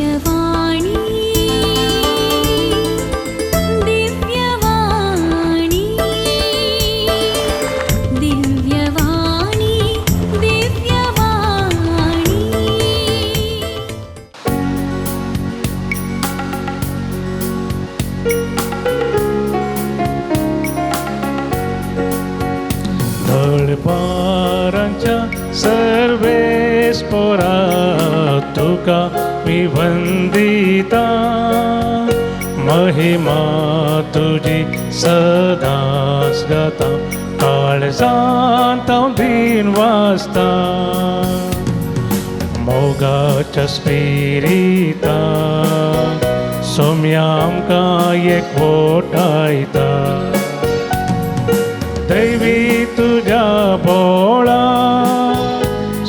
दिव्यवाणी दिव्यवाणी दिव्यवाणी दिव्यवाणी। दळपारांच्या सर्वेस पोरा तुका मी वंदिता, महिमा तुजी सदांच गाता, काळजांत हांव दीन वाचता, मोगाच्या स्पिरिता सोम्या आमकां एकवटायता, दैवी तुज्या बोळा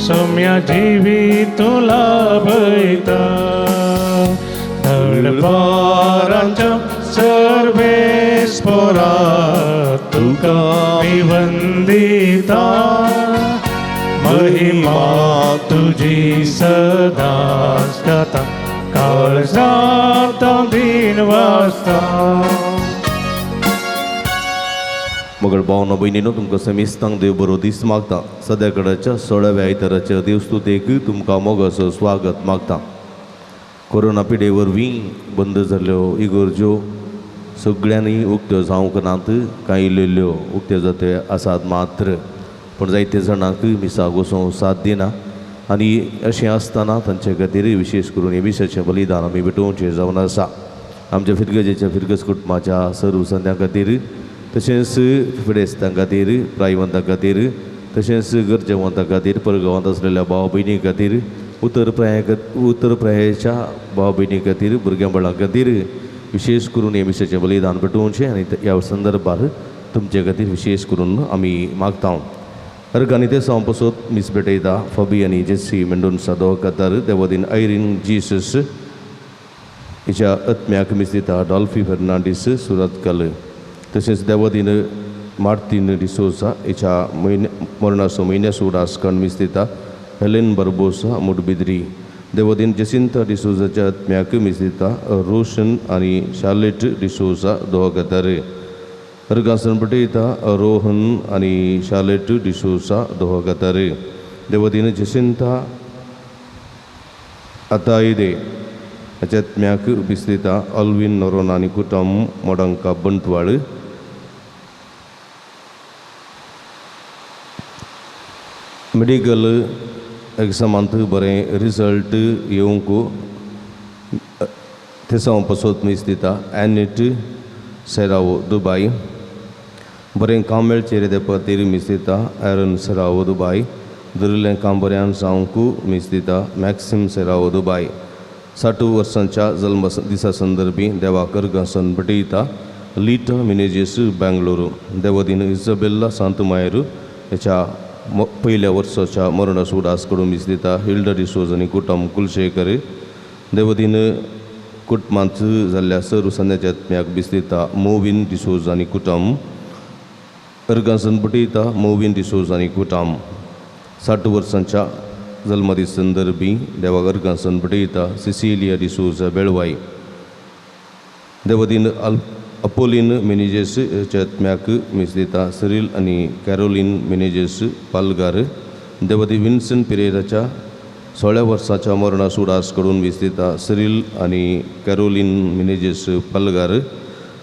सोम्या जिवी तुला भयता, दळपारांच्या सर्वेस पोरा तुका मी वंदिता, महिमा तुजी सदांच गाता, काळजांत हांव दीन वाचता। मगळ भावना भयणीनो, तुमकां समेस्तांक देव बरो दीस मागता। सद्या कडाच्या 16व्या आयताराच्या देवस्तुतेक तुमकां मोगाचो स्वागत मागता। कोरोना पिडे वरवीं बंद जाल्ल्यो इगर्ज्यो सगळ्यांनी उक्त्यो जावंक नात, कांय इल्ल्यो उक्त्यो जात्यो आसात मात्र, पूण जायते जाणांक मिसाक वचूंक साथ दिना आनी अशें आसतना तांचे खातीर विशेश करून हे मिसाचें बलिदान आमी भेटोवचें जावन आसा। आमच्या फिरगजेच्या फिरगज कुटुंबाच्या सर्व संद्यां खातीर, तशेंच पिडेस्तां खातीर, प्रायवंतां खातीर, तशेंच गरजेवंतां खातीर, परगांवांत आसलेल्या भाव भयणी खातीर, उत्तर प्रायाच्या भाव भयणी खातीर, भुरग्यां बाळां खातीर विशेश करून हे मिसाचें बलिदान भेटोवचें आनी ह्या संदर्भार तुमचे खातीर विशेश करून आमी मागता। अर्गांनी ते सावन पसत मीस भेटयता फबी आनी जेसी मेंडोन्सा दोकातार, देवदीन आयरीन जीसस हिच्या आत्म्याक मीस दिता डॉल्फी फेर्नांडीस सुरतकल, तशेंच देवदीन मार्तीन डिसोजा हिच्या म्हयन्या मरणाचो म्हयन्याचो उडास करून मीस दिता हेलेन बर्बोसा मुडबिद्री, देवदीन जेसिंता डिसोजाच्या आत्म्याक मीस दिता रोशन आनी शार्लेट डिसोजा दोहगतार, अर्गासन पटयता रोहन आनी शार्लेट डिसोजा दोहगतार, देवदीन जेसिंता आतायदे हाच्या आत्म्याक मीस दिता अल्वीन नोरोना आनी कुटुंब मोडंका बंटवाळ, मेडिकल एग्जामांत बरें रिजल्ट येवंक थेसांव पसत मीस दिता एनीट सेरावो दुबाय, बरें काम मेळचें रे खातीर मीस दिता एरन सेरावो दुबाय, धरिल्लें काम बऱ्यान जावंक मीस दिता मॅक्सिम सेरावो दुबाय। 60 वर्सांच्या जल्म दिसा संदर्भी देवाक अर्गासन भेटयता लीटा मिनेजीस बेंगळुरू, देवदीन इजबेल्ला सांतमायर ह्याच्या पयल्या वर्साच्या मरणाचो उडास करून मीस दिता हिल्डा डिसोज आनी कुटुंब कुलशेखर, देवदीन कुटुंबांत जाल्ल्या सर्व संद्याच्या आत्म्याक मीस दिता मोविन डिसोज आनी कुटुंब, अर्गासन भेटयता मोविन डिसोज आनी कुटुंब। 60 वर्सांच्या जल्मदीस संदर्भी देवाक अर्गासन भेटयता सिसिलिया डिसोजा बेळवाई, देवदीन अपोलीन मिनेजेस ह्याच्या आत्म्याक मीस दिता सिरील आनी कॅरोलीन मिनेजेस पालगार, देवदी विन्सन पिरेराच्या 16 वर्साच्या मरणाचो उडास करून मीस दिता सिरील आनी कॅरोलीन मिनेजेस पालगार,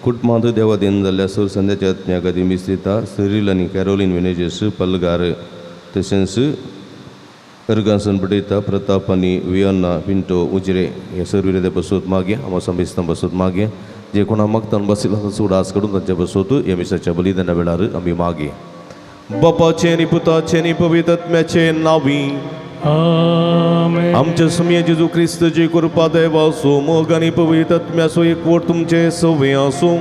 कुटुंबांत देवादीन जाल्ल्या सर संद्याच्या आत्म्याक आदी मीस दिता सिरील आनी कॅरोलीन मिनेजेस पालगार, तशेंच अर्गासन भेटयता प्रताप आनी वियन्ना पिंटो उजरे हे सर्व विरोधी बसोत मागे आमकां समेस्तां बसोत मागे जे कोणा मागतान बशिल्लो तांचो उडास करून तांचे बसोत ह्या मिसाच्या बलिदाना वेळार आमी मागे। बापाचें आनी पुताचें आनी पवित्र आत्म्याचें नांवी आमेन। आमच्या सुमये जेजू क्रिस्तची कृपा देवाचो मोग आनी पवित्र आत्म्याचो एकवट तुमचे सवे आसूं,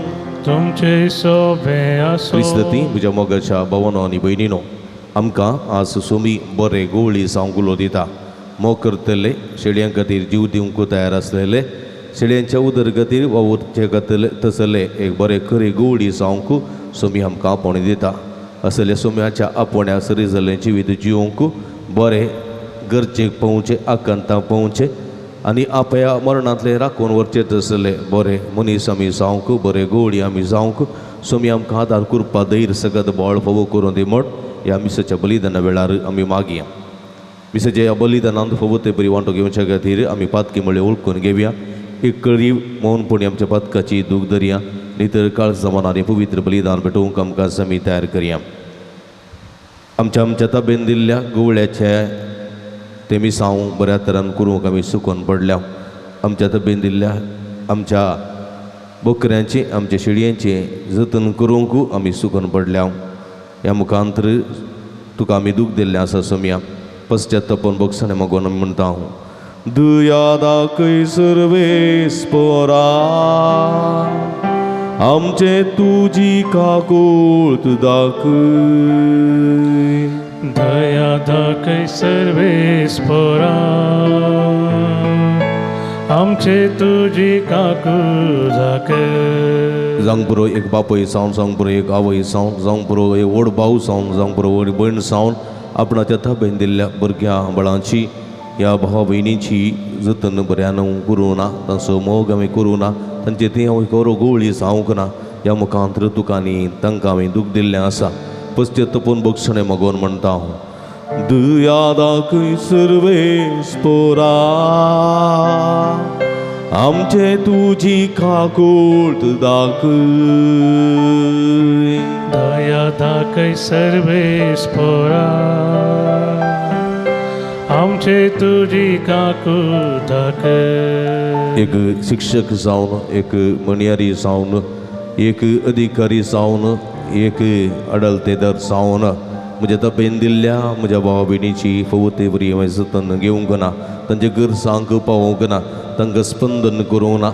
तुमचे सवे आसूं। क्रिस्तती म्हज्या मोगाच्या भावानो आनी भयणीनो, आमकां आज सोमी बरे गोवळी जावंक उलो दिता। मोग करतले शेळयां खातीर जीव दिवंक तयार आसलेले, शेळयांच्या उदरगतीर वावुरचे खातीर तसले एक बरे खरी गोवळी जावंक सोमी आमकां आपोवणें दिता। असल्या सोम्याच्या आपोवण्या सरी जाल्लें जिवीत जिवंक बरें गरजेक पावचें, आकांताक पावचें, आनी आपया मरणांतले राखून व्हरचे तसले बरे मनीस आमी जावंक, बरे गोळी आमी जावंक सोमी आमकां आदार कृपा धैर्य सगत बळ फावो करून दी म्हण ह्या मिसाच्या बलिदाना वेळार आमी मागया. मिसाच्या ह्या बलिदानांत फावो ते बरी वांटो घेवच्या खातीर आमी पातकी म्हळ्यार वळखून घेवया. एक कळी मौनपणी आमच्या पातकाची दूख धरया, नितर काळ जमानांनी पवित्र बलिदान भेटोवंक आमकां समी तयार करया. आमच्या आमच्या ताबेन दिल्ल्या गुवळ्याचे ते मिसांव बऱ्या तरान करूंक आमी सुकोन पडल्या. आमच्या ताबेन दिल्ल्या आमच्या बकऱ्यांचे आमच्या शेळयांचे जतन करूंक आमी सुकोन पडल्या. ह्या मुखांतर तुका आमी दूख दिल्लें आसा सोमया. पश्चात्तापन बक्षाणे मागून आमी म्हणटा, दुया दाखय सर्वेस पोरा आमचे तुजी काकूळत दाखय. दया दाखय सर्वेस पोरा आमचे तुजी काकूळ दाखय. जावंक पुरो एक बापूय जावन, जावंक पुरो एक आवय जावन, जावंक पुरो एक व्हड भाव जावन, जावंक पुरो व्हड भयण जावन आपणाच्या ताबेन दिल्ल्या भुरग्यां बाळांची ह्या भावा भयणीची जतन बऱ्यान करूं ना, तांचो मोग आमी करूं ना, तांचे तें हांव खरो गोवळी जावंक ना. ह्या मुखांतर तुका आनी तांकां हांवें दूख दिल्लें आसा. पश्चात्तापून बक्षणें मागून म्हणटा हांव, दुया दाखय सर्वेस पोरा आमचे तुजी काकूळत दाखय. दया दाखय सर्वेस पोरा आमचे तुजी काकूळ दाखय. एक शिक्षक जावन, एक मणयारी जावन, एक अधिकारी जावन, एक अडलतेदार जावन म्हज्या ताबेन दिल्ल्या म्हज्या भावा भयणीची फावो ते बरी हांवें जतन घेवंक ना, तांचे गरजांक पावोवंक ना, तांकां स्पंदन करूंक ना.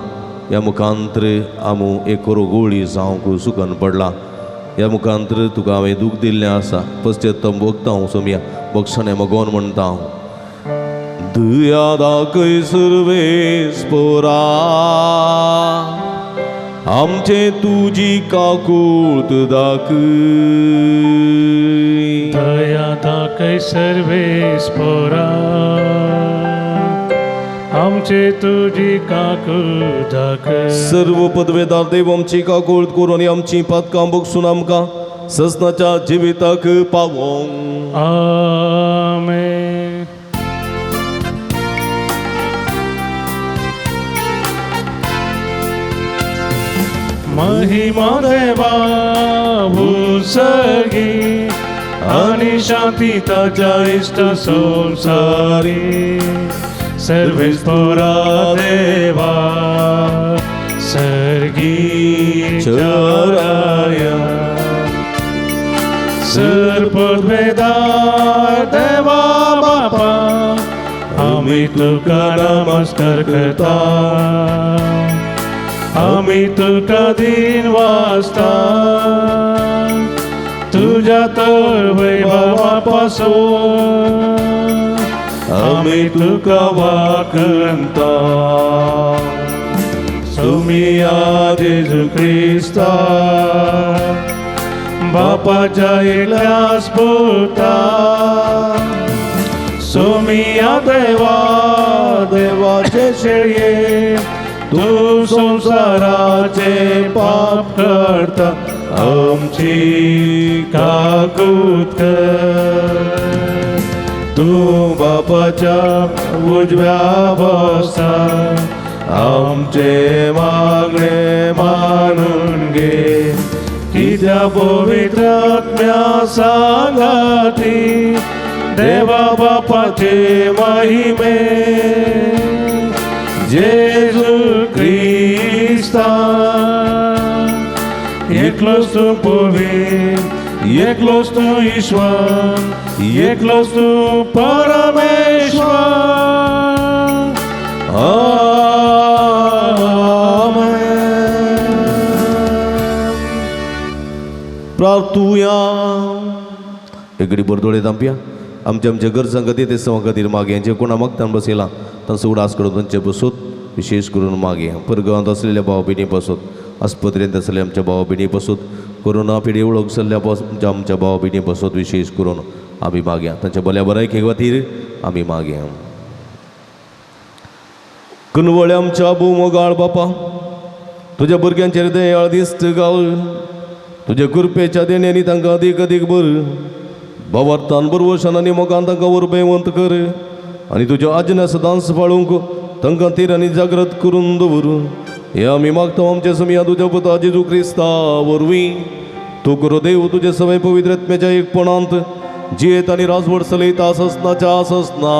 ह्या मुखांतर आमू एक खरो गोळी जावंक सुकन पडला. ह्या मुखांतर तुका हांवें दूख दिल्लें आसा. पश्चात्ताप भोगता हांव सोमया. बक्षणें मागोन म्हणटा हांव, दुया दाखय सर्वेस पोरा आमचे तुजी काकूळत दाखय. दया दाखय सर्वेस पोरा आमचे तुजी काकूळ दाखय. सर्व पदवेदार देव आमची काकूळत करून आनी आमची पातकां बगसून आमकां सजनाच्या जिविताक पावोवंक. आमेन. महिमा देवा भूसगी आणि शांती ताच्या इष्ट संसारी. सर्वेस पोरा देवा सर्गी चराया. सर्पद्वेदार देवा बापा आम्ही तुका नमस्कार करता. आम्ही तुका दिन वाजता तुझ्या तर वैभवापासून आम्ही तुका वाकंता. सोमिया जेजू क्रिस्ता बापाच्या एकल्यास पुता. सोमिया देवा देवाचे शेळये तू संसाराचे पाप करता आमची काकूत कर. तू बापाच्या उजव्या बसता आमचे मागणे मानून घे. कित्या पवित्र आत्म्या सांगाती देवा बापाचे महिमे जेजू क्रिस्ता. एकलोच तूं पवित्र, एकलोच तूं ईश्वर, एकलोच तूं परमेश्वर. आमेन. प्रार्थुया. एगडी बरदोळे तांपया आमच्या आमच्या गरजां खातीर ते सवां खातीर मागया. जे कोणा मागतान बसयला तांचो उडास करून तांचे बसूत विशेष करून मागया. परगांवांत आसलेल्या भाव भयणी बसूत, आस्पत्रेंत आसलेल्या आमच्या भाव भयणी बसूत, कोरोना पिढी वळख जाल्ल्या आमच्या भाव भयणी बसूत विशेष करून आमी मागया. तांच्या बऱ्या बऱ्याके खातीर आमी मागया. कुनवळे आमच्या भोव बापा, तुज्या भुरग्यांचेर दयाळ दिश्ट घाल. तुज्या कृपेच्या देण्यांनी तांकां अदीक अदीक बर भावार्थान बरवशान आनी मोगान तांकां वरबेवंत कर आनी तुज्या आज्ञा सदांच पाळूंक तांकां तीर आनी जागृत करून दवर. हे आमी मागता आमच्या समिया तुज्या पुता जेजू क्रिस्ता वरवीं. तूं करो देव तुजे सवय पवित्र आत्म्याच्या एकपणांत जियेत आनी राजवट चलयता ससनाच्या ससना.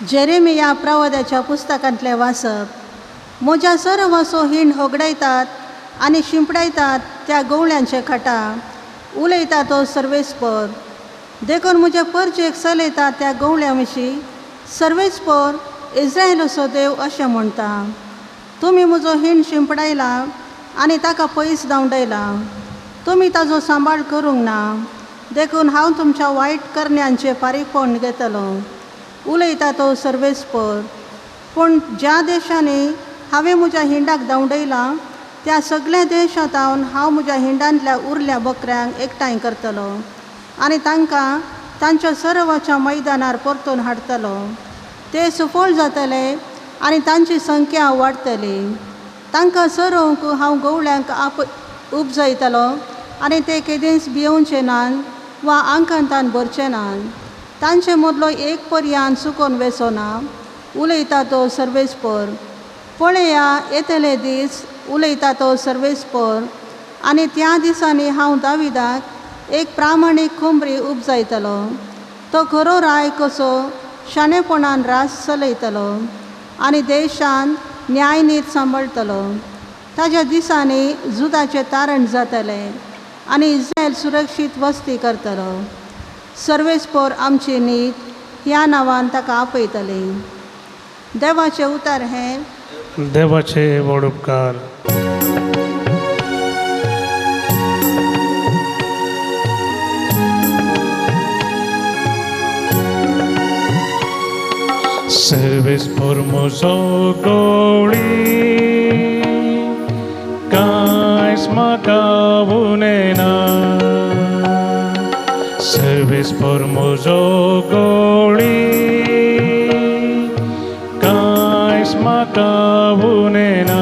जेरेमिया प्रवादाच्या पुस्तकांतलें वाचप. म्हज्या सर्वसो हिंड होगडायतात आनी शिंपडायतात त्या गवळ्यांचे खाटा उलयता तो सर्वेस्पर. देखून म्हज्या परजेक चलयता त्या गवळ्यां विशीं सर्वेस्पर इस्रायलाचो देव अशें म्हणटा, तुमी म्हजो हिंड शिंपडायला आनी ताका पयस धांवडायला. तुमी ताजो सांबाळ करूंक ना, देखून हांव तुमच्या वायट करण्यांचें फारीकपण घेतलो, उलयता तो सर्वेस्पर. पूण ज्या देशांनी हांवें म्हज्या हिंडाक धांवडयला त्या सगळ्या देशांत हांव म्हज्या हिंडांतल्या उरल्या बकऱ्यांक एकठांय करतलो आनी तांकां तांच्या सर्वाच्या मैदानार परतून हाडटलो. ते सुफळ जातले आनी तांची संख्या वाडटली. तांकां सरोवंक हांव गवळ्यांक आप उपजयतलो आनी ते केदींच भियोवचे नात वा आंकांतान भरचे नात. तांचे मदलो एक पर्यान चुकोन वेचो ना, उलयता तो सर्वेस्पर. पळया येतले दीस, उलयता तो सर्वेस्पर, आनी त्या दिसांनी हांव दाविदाक एक प्रामाणीक कोंबरी उपजायतलो. तो खरो राय कसो शाणेपणान रास चलयतलो आनी देशान न्यायनीत सांबाळटलो. ताज्या दिसांनी जुदाचें तारण जातलें आनी इस्रायल सुरक्षीत वस्ती करतलो. सर्वेस्पर आमची नीत ह्या नांवान ताका आपयतले. देवाचें उतर हें. देवाचे व्हड उपकार. सर्वेस्पर म्हजो गोळी कांयच म्हाका उणें ना. सर्वेस्पर म्हजो गोळी कांयच म्हाका उणें ना.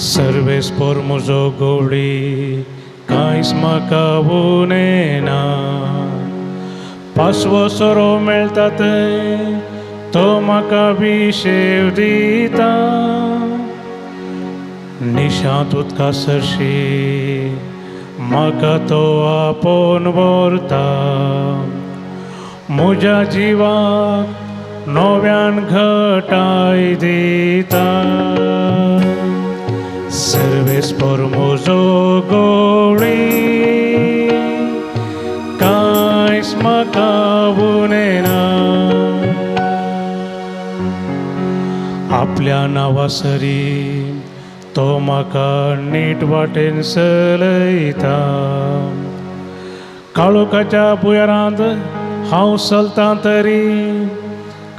सर्वेस्पर म्हजो गोळी कांयच म्हाका उणें ना. पासवो सोरो मेळटा थंय तो म्हाका विशेव दिता. निशांत उदका सरशी म्हाका तो आपोवन व्हरता. म्हज्या जिवाक नव्यान घटाय दिता. सर्वेस्पर म्हजो गोळी कांयच म्हाका उणें ना. आपल्या नांवासरी तो म्हाका नीट वाटेन चलयता. काळोखाच्या भुंयारांत हांव चलतां तरी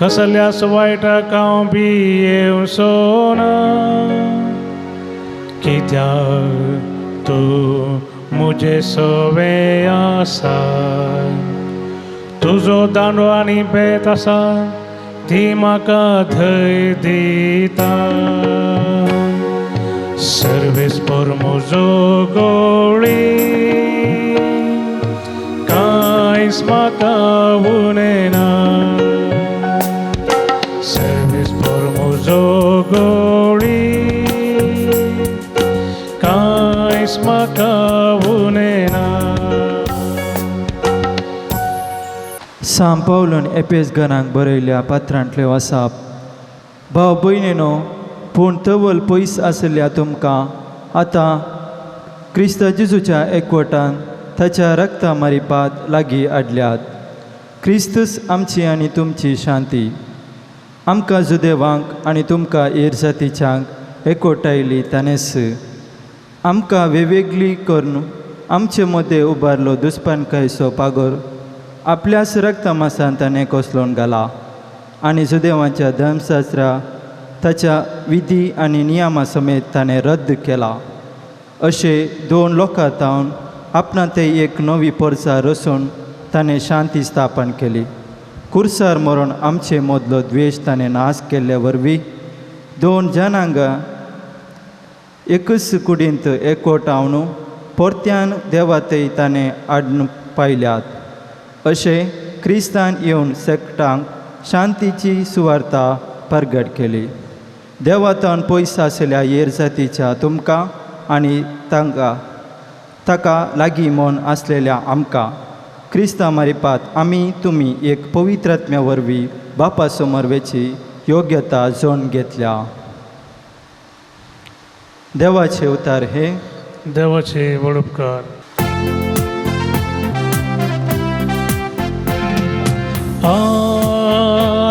कसल्याच वायटाक हांव भियेवचो ना. कित्याक तूं म्हजे सवे आसा. तुजो दांडो आनी बेत आसा ती म्हाका धैर्य दिता. सर्वेस्पर म्हजो गोळी कांयच म्हाका उणें ना. सर्वेस्पर म्हजो गोळी कांयच म्हाका उणें ना. सांव पावलून एपेस घरांक बरयल्या पात्रांतलें वासाप. भाव भयणीनो, पूण तवल पयस आशिल्ल्या तुमकां आतां क्रिस्त जेजूच्या एकवटान ताच्या रक्ता मारिपात लागीं हाडल्यात. क्रिस्तूच आमची आनी तुमची शांती. आमकां जुदेवांक आनी तुमकां हेर जातीच्यांक एकवटायली ताणेंच आमकां वेगवेगळी करून आमचे मदें उबारलो दुस्पानकायचो पागोर आपल्याच रक्तमासान ताणें कोसलोन घाला आनी जुदेवांच्या धर्मशास्त्रा ताच्या विधी आनी नियमा समेत ताणें रद्द केला. अशें दोन लोकां तावन आपणा ते एक नवी परसा रसून ताणें शांती स्थापन केली. कुर्सार मरून आमचे मदलो द्वेश ताणें नाश केल्ले वरवीं दोन जनांगां एकच कुडींत एकवटावन परत्यान देवातय ताणें आडन पायल्यात. अशें क्रिस्तान येवन सेकटांक शांतीची सुवार्ता परगट केली. देवातान पयस आशिल्ल्या हेर जातीच्या तुमकां आनी तांकां ताका लागीं मन आसलेल्या आमकां क्रिस्ता मारिपात आमी तुमी एक पवित्र आत्म्या वरवीं बापा समोर वेची योग्यता जोडून घेतल्या. देवाचे उतार हे देवाचे व्हड उपकार.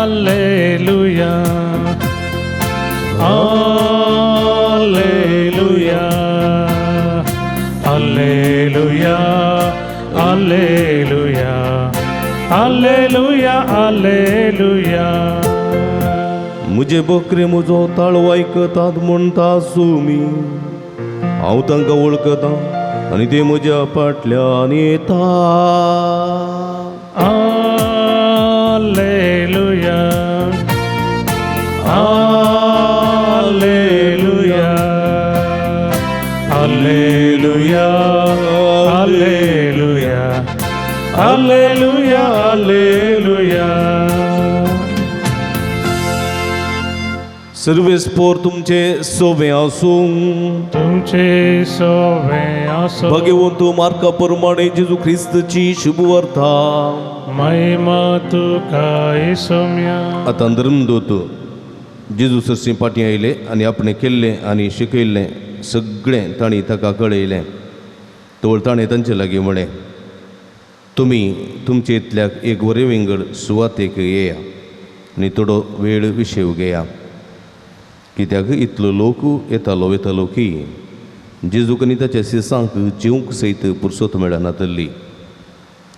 Alleluia, alleluia, alleluia, alleluia, alleluia, alleluia. म्हजे बकरे म्हजो ताळो आयकतात म्हणटा सुमी, हांव तांकां वळखतां आनी ते म्हज्या फाटल्यान येता. Alleluia, alleluia, alleluia, alleluia, alleluia, alleluia. सर्वेस्पोर तुमचे सोबे आसूं. तुमचे सोबे आसो. भगवंत मार्का प्रमाणे जेजू ख्रिस्ताची शुभवार्ता. महिमा तुका सोम्या. आतां धर्मदूत जेजू सरशी फाटीं आयले आनी आपणें केल्लें आनी शिकयल्लें सगळें तांणी ताका कळयलें. तवळ ताणें तांचे लागीं म्हळें, तुमी तुमचे इतल्याक एक बरे विंगड सुवातेक येया आनी थोडो वेळ विशेव घेया. कित्याक इतलो लोक येतालो वयतालो की जेजूक आनी ताच्या शिसांक जेवंक सयत पुरसत मेळनातल्ली.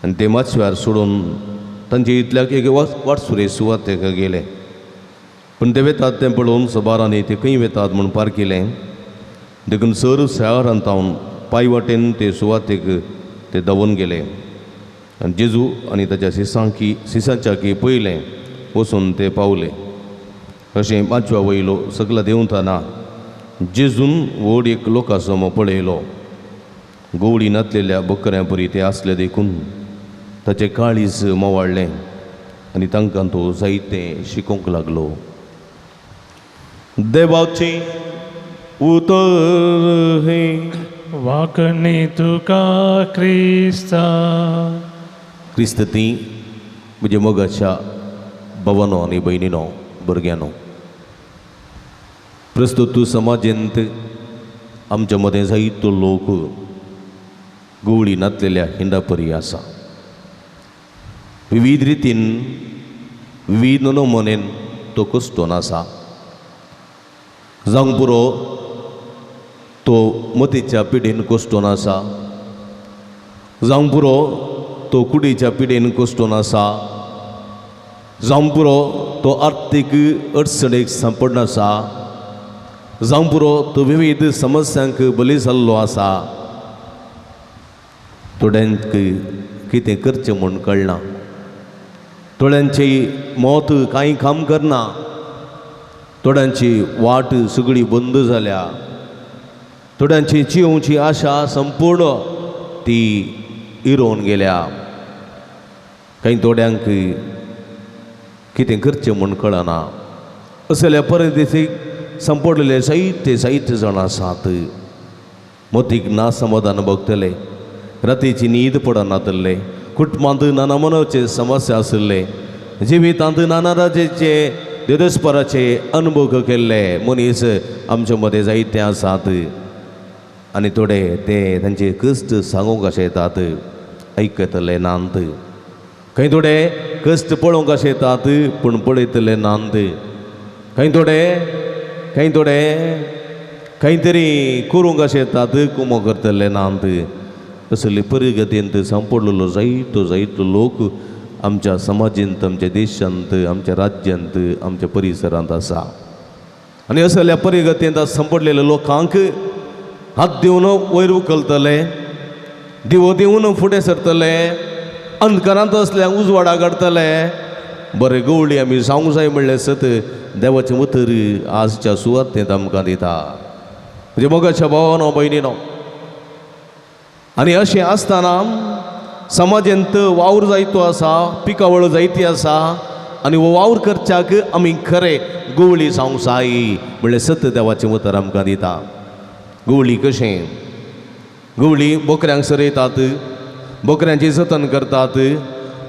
आनी ते मातशेवार सोडून तांचे इतल्याक एक वाटसुरे सुवातेक गेले. पूण ते वेतात तें पळोवन सबारांनी ते खंय वेतात म्हूण पारखिलें. देखून सर शारांत हांव पांय वाटेन ते सुवातेक ते धांवून गेले. आनी जेजू आनी ताच्या शिसांकी शिसांच्या की पयलें वचून ते पावले. अशें पांचव्या वयलो सगळा देंवतना जेजून व्हड एक लोकांसमो पळयलो. गोवडी नातलेल्या बकऱ्यां परी ते आसले देखून ताचें काळीज मोवाळ्ळें आनी तांकां तो जायतें शिकोवंक लागलो. देवाचें उतर हें. वाकणी तुका क्रिस्ता. क्रिस्त ती म्हज्या मोगाच्या भावानो आनी भयणीनो, भुरग्यांनो, प्रस्तुत समाजेंत आमच्या मदें जायतो लोक गवळी नातलेल्या हिंडापरी आसा. विविध रितीन विविध नमोनेन तो कश्टोन आसा. जावंक पुरो तो मतीच्या पिडेन कश्टोन आसा, जावंक पुरो तो कुडीच्या पिडेन कश्टोन आसा, जावंक पुरो तो आर्थीक अडचणीक सांपडून आसा, जावंक पुरो तो विविध समस्यांक बली जाल्लो आसा. थोड्यांक कितें करचें म्हूण कळना, थोड्यांची मत कांय काम करना, थोड्यांची वाट सगळी बंद जाल्या, थोड्यांची जियोवची आशा संपूर्ण ती इरोवन गेल्या. कांय थोड्यांक कितें करचें म्हूण कळना. असल्या परिस्थितीक सांपडलेले जायते जायते जाण आसात. मतीक ना समाधान भोगतले, रातीची न्हीद पडनातल्ले, कुटुंबांत नाना मनाचे समस्या आशिल्ले, जिवितांत नाना राजेचे देदस्पराचे अनुभव केल्ले मनीस आमचे मदें जायते आसात. आनी थोडे ते तांचे कश्ट सांगूंक अशें येतात, आयकतले नात. खंय थोडे कश्ट पळोवंक अशें येतात पूण पळयतले नात. खंय थोडे खंय थोडे खंय तरी करूंक अशें येतात, कुमो करतले नात. असली परिगतींत सांपडलेलो जायतो जायतो लोक आमच्या समाजींत, आमच्या देशांत, आमच्या राज्यांत, आमच्या परिसरांत आसा. आनी असल्या परिगतींत सांपडलेल्या लोकांक हात दिवन वयर उखलतले, दिवो दिवन फुडें सरतले, अंधकारांत आसल्या उजवाडा काडटले। बरें गवळी आमी जावंक जाय म्हणलें सत देवाचें उतर आजच्या सुवातेंत आमकां दिता। म्हणजे मोगाच्या भावानो भयणीनो, आनी अशें आसतना समाजेंत वावर जायतो आसा, पिकावळ जायती आसा आनी हो वावर करच्याक आमी खरें गवळी जावंक जाय म्हणलें सत देवाचें उतर आमकां दिता। गवळी कशें? गवळी बोकऱ्यांक सरयतात, बोकऱ्यांची जतन करतात,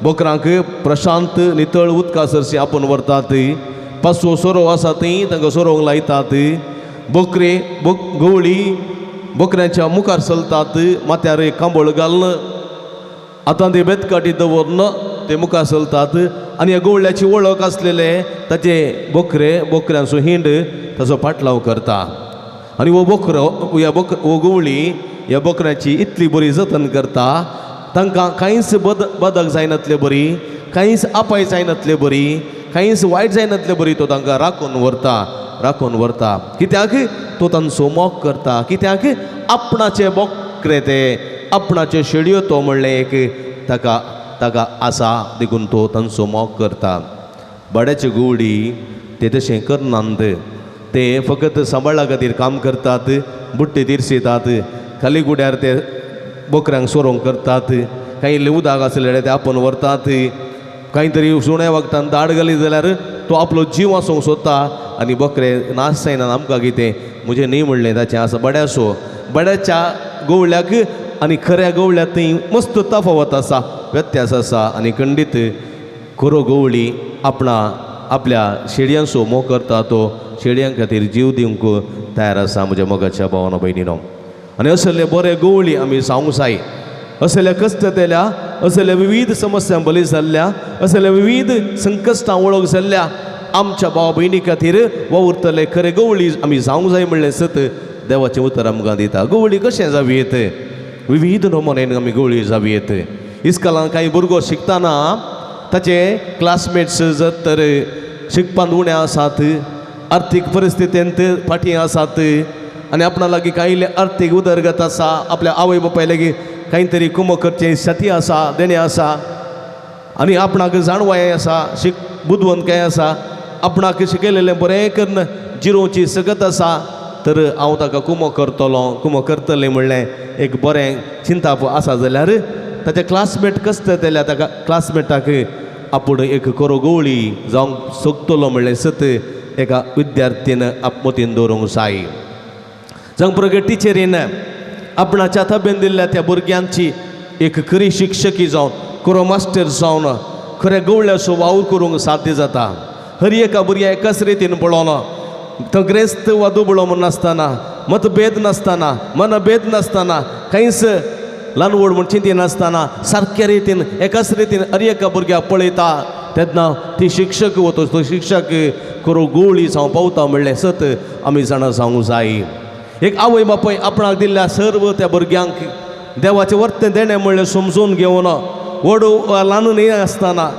बोकरांक प्रशांत नितळ उदका सरशी आपोवन व्हरतात, पासो सोरो आसा थंय तांकां सोरोवंक लायतात, बोकरे गवळी बोकऱ्यांच्या मुखार चलतात, माथ्यार एक कांबळ घालून आतां ते बेतकाटी दवरून ते मुखार चलतात आनी ह्या गवळ्याची वळख आसलेले ताचे बोकरे बोकऱ्यांचो हिंड ताचो पाटलाव करता आनी हो बोकरो ह्या हो गवळी ह्या बोकऱ्याची इतली बरी जतन करता, तांकां कांयच बदक जायनातले बरी, कांयच अपाय जायनातले बरी, कांयच वायट जायनातले बरी तो तांकां राखून व्हरता, राखून व्हरता। कित्याक? तो तांचो मोग करता। कित्याक? आपणाचे बोकरे ते, आपणाचे शेडयो तो म्हणलें एक ताका ताका आसा, देखून तो तांचो मोग करता। भाड्याचे गवळी ते तशें करनात, ते फकत सांबाळा खातीर काम करतात, बुट्टे तिरसेतात, खाली गुड्यार ते बोकऱ्यांक सोरोंक करतात, कांय इल्लें उदक आसलें जाल्यार ते आपोवन व्हरतात, कांय तरी सुण्या वखदान दाड घाली जाल्यार तो आपलो जीव आसूंक सोदता आनी बोकरे नाश जायना आमकां कितें म्हजें न्ही म्हणलें ताचें आसा बड्यासो। बड्याच्या गवळ्याक आनी खऱ्या गवळ्याक थंय मस्त तफावत आसा, व्यत्यास आसा आनी खंडीत खरो गवळी आपणा आपल्या शेडयांचो मोग करता, तो शेडयां खातीर जीव दिवंक तयार आसा म्हज्या मोगाच्या भावानो भयणीनो। आनी असले बरे गवळी आमी जावंक जाय, असल्या कश्ट जाल्या, असल्या विविध समस्यां बली जाल्ल्या, असल्या विविध संकश्टां वळख जाल्ल्या आमच्या भाव भयणी खातीर वावुरतले खरे गवळी आमी जावंक जाय म्हणलें सत देवाचें उतर आमकां दिता। गवळी कशें जावं येत? विविध नमुन्यान आमी गवळी जावं येत। इस्कॉलान कांय भुरगो शिकतना ताचे क्लासमेट्स जर तर शिकपांत उणें आसात, आर्थीक परिस्थितींत फाटीं आसात आनी आपणा लागीं कांय इल्लें आर्थीक उदरगत आसा, आपल्या आवय बापाय लागीं कांय तरी कुमक करचें शती आसा, देणें आसा आनी आपणाक जाणवाय आसा, बुदवंतकाय आसा, आपणाक शिकयलेलें बरें करून जिरोवची सकत आसा, तर हांव ताका कुमक करतलो, कुमक करतलें म्हणलें एक बरें चिंताप आसा जाल्यार ताचे क्लासमेट कसले जाल्यार ताका क्लासमेटाक आपूण एक खरो गवळी जावंक सोदतलो म्हणलें सत एका विद्यार्थीन आपमतीन दवरूंक जाय। जावं पुरो टिचरीन आपणाच्या ताब्यान दिल्ल्या त्या भुरग्यांची एक खरी शिक्षकी जावन खरो मास्टर जावन खऱ्या गवळ्याचो वावर करूंक साध्य जाता। हर एका भुरग्या एकाच रितीन पळोवन तो ग्रेस्त वा दुबळो म्हूण नासतना, मतभेद नासतना, मनभेद नासतना, कांयच ल्हान व्हड म्हूण चिंती नासतना सारक्या रितीन एकाच रितीन हर एका भुरग्याक पळयता तेन्ना ती शिक्षक वतो तो शिक्षक खरो गवळी जावं पावता म्हणलें सत आमी जाणा जावंक जाय। एक आवय बापाय आपणाक दिल्ल्या सर्व त्या भुरग्यांक देवाचें वर्तें देणें म्हणलें समजून घेवन व्हड ल्हान न्हय आसतना,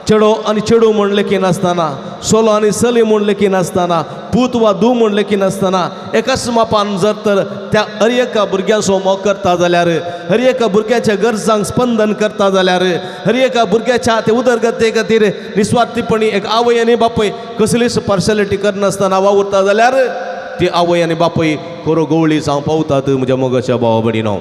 चेडो आनी चेडूं म्हूण लेखिनासतना, सोलो आनी चली म्हूण लेखिनासतना, पूत वा धूव म्हूण लेखिनासतना एकाच मापान जर तर त्या हर एका भुरग्यांचो मोग करता जाल्यार, हर एका भुरग्याच्या गरजांक स्पंदन करता जाल्यार, हर एका भुरग्याच्या ते उदरगते खातीर निस्वार्थीपणी एक आवय आनी बापूय कसलीच पार्शलिटी करनासतना वावुरता जाल्यार ती आवय आनी बापूय खरो गवळी जावं पावतात म्हज्या मोगाच्या भावा भयणीनो।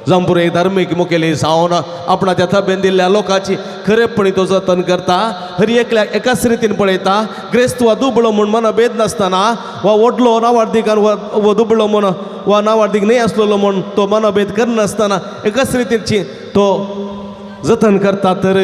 जावं पुरो एक धार्मीक मुखेली जावन आपणाच्या ताब्यान दिल्ल्या लोकांची खरेपणी तो जतन करता, हर एकल्याक एकाच रितीन पळयता, ग्रेस्त वा दुबळो म्हूण मनभेद नासतना वा व्हडलो नावार्दीक वा दुबळो म्हूण वा नावार्दीक न्हय आसलेलो म्हूण तो मनभेद करनासतना एकाच रितीची तो जतन करता, तर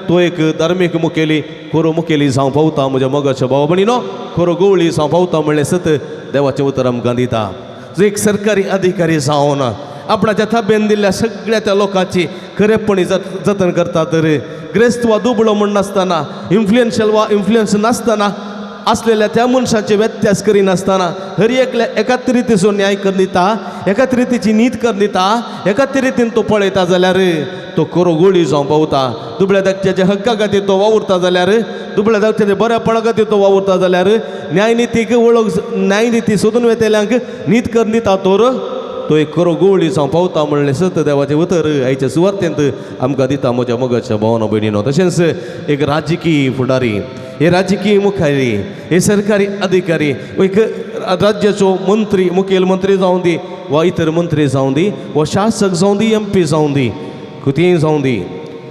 तो एक धार्मीक मुखेली खरो मुखेली जावं पावता म्हज्या मोगाच्या भावा भयणीनो, खरो गवळी जावं पावता म्हणलें सत देवाचें उतर आमकां दिता। जो एक सरकारी अधिकारी जावन आपणाच्या ताब्यान दिल्ल्या सगळ्या त्या लोकांची खरेपणी जतन करता, तर ग्रेस्त वा दुबळो म्हूण नासतना, इन्फ्लुएन्शियल वा इन्फ्लुयन्स नासतना आसलेल्या त्या मनशाचे व्यत्यास करिनासतना हर एकल्या एकाच रितीचो न्याय करून दिता, एकाच रितीची नीत करून दिता, एकाच रितीन तो पळयता जाल्यार तो खरो गोळी जावं पावता। दुबळ्या धाकट्याच्या हक्का खातीर तो वावुरता जाल्यार, दुबळ्या धाकट्याच्या बऱ्यापणा खातीर तो वावुरता जाल्यार, न्यायनितीक वळख न्यायनिती सोदून वेतल्यांक नीत करून दिता तर तो एक खरो गवळी जावं पावता म्हणलें सत देवाचें उतर आयच्या सुवातेंत आमकां दिता म्हज्या मोगाच्या भावानो भयणीनो. तशेंच एक राजकीय फुडारी, हे राजकीय मुखारी, हे सरकारी अधिकारी, एक राज्याचो मंत्री, मुखेल मंत्री जावं दी वा इतर मंत्री जावं दी वा शासक जावं दी, एम पी जावं दी, कितेंय जावं दी,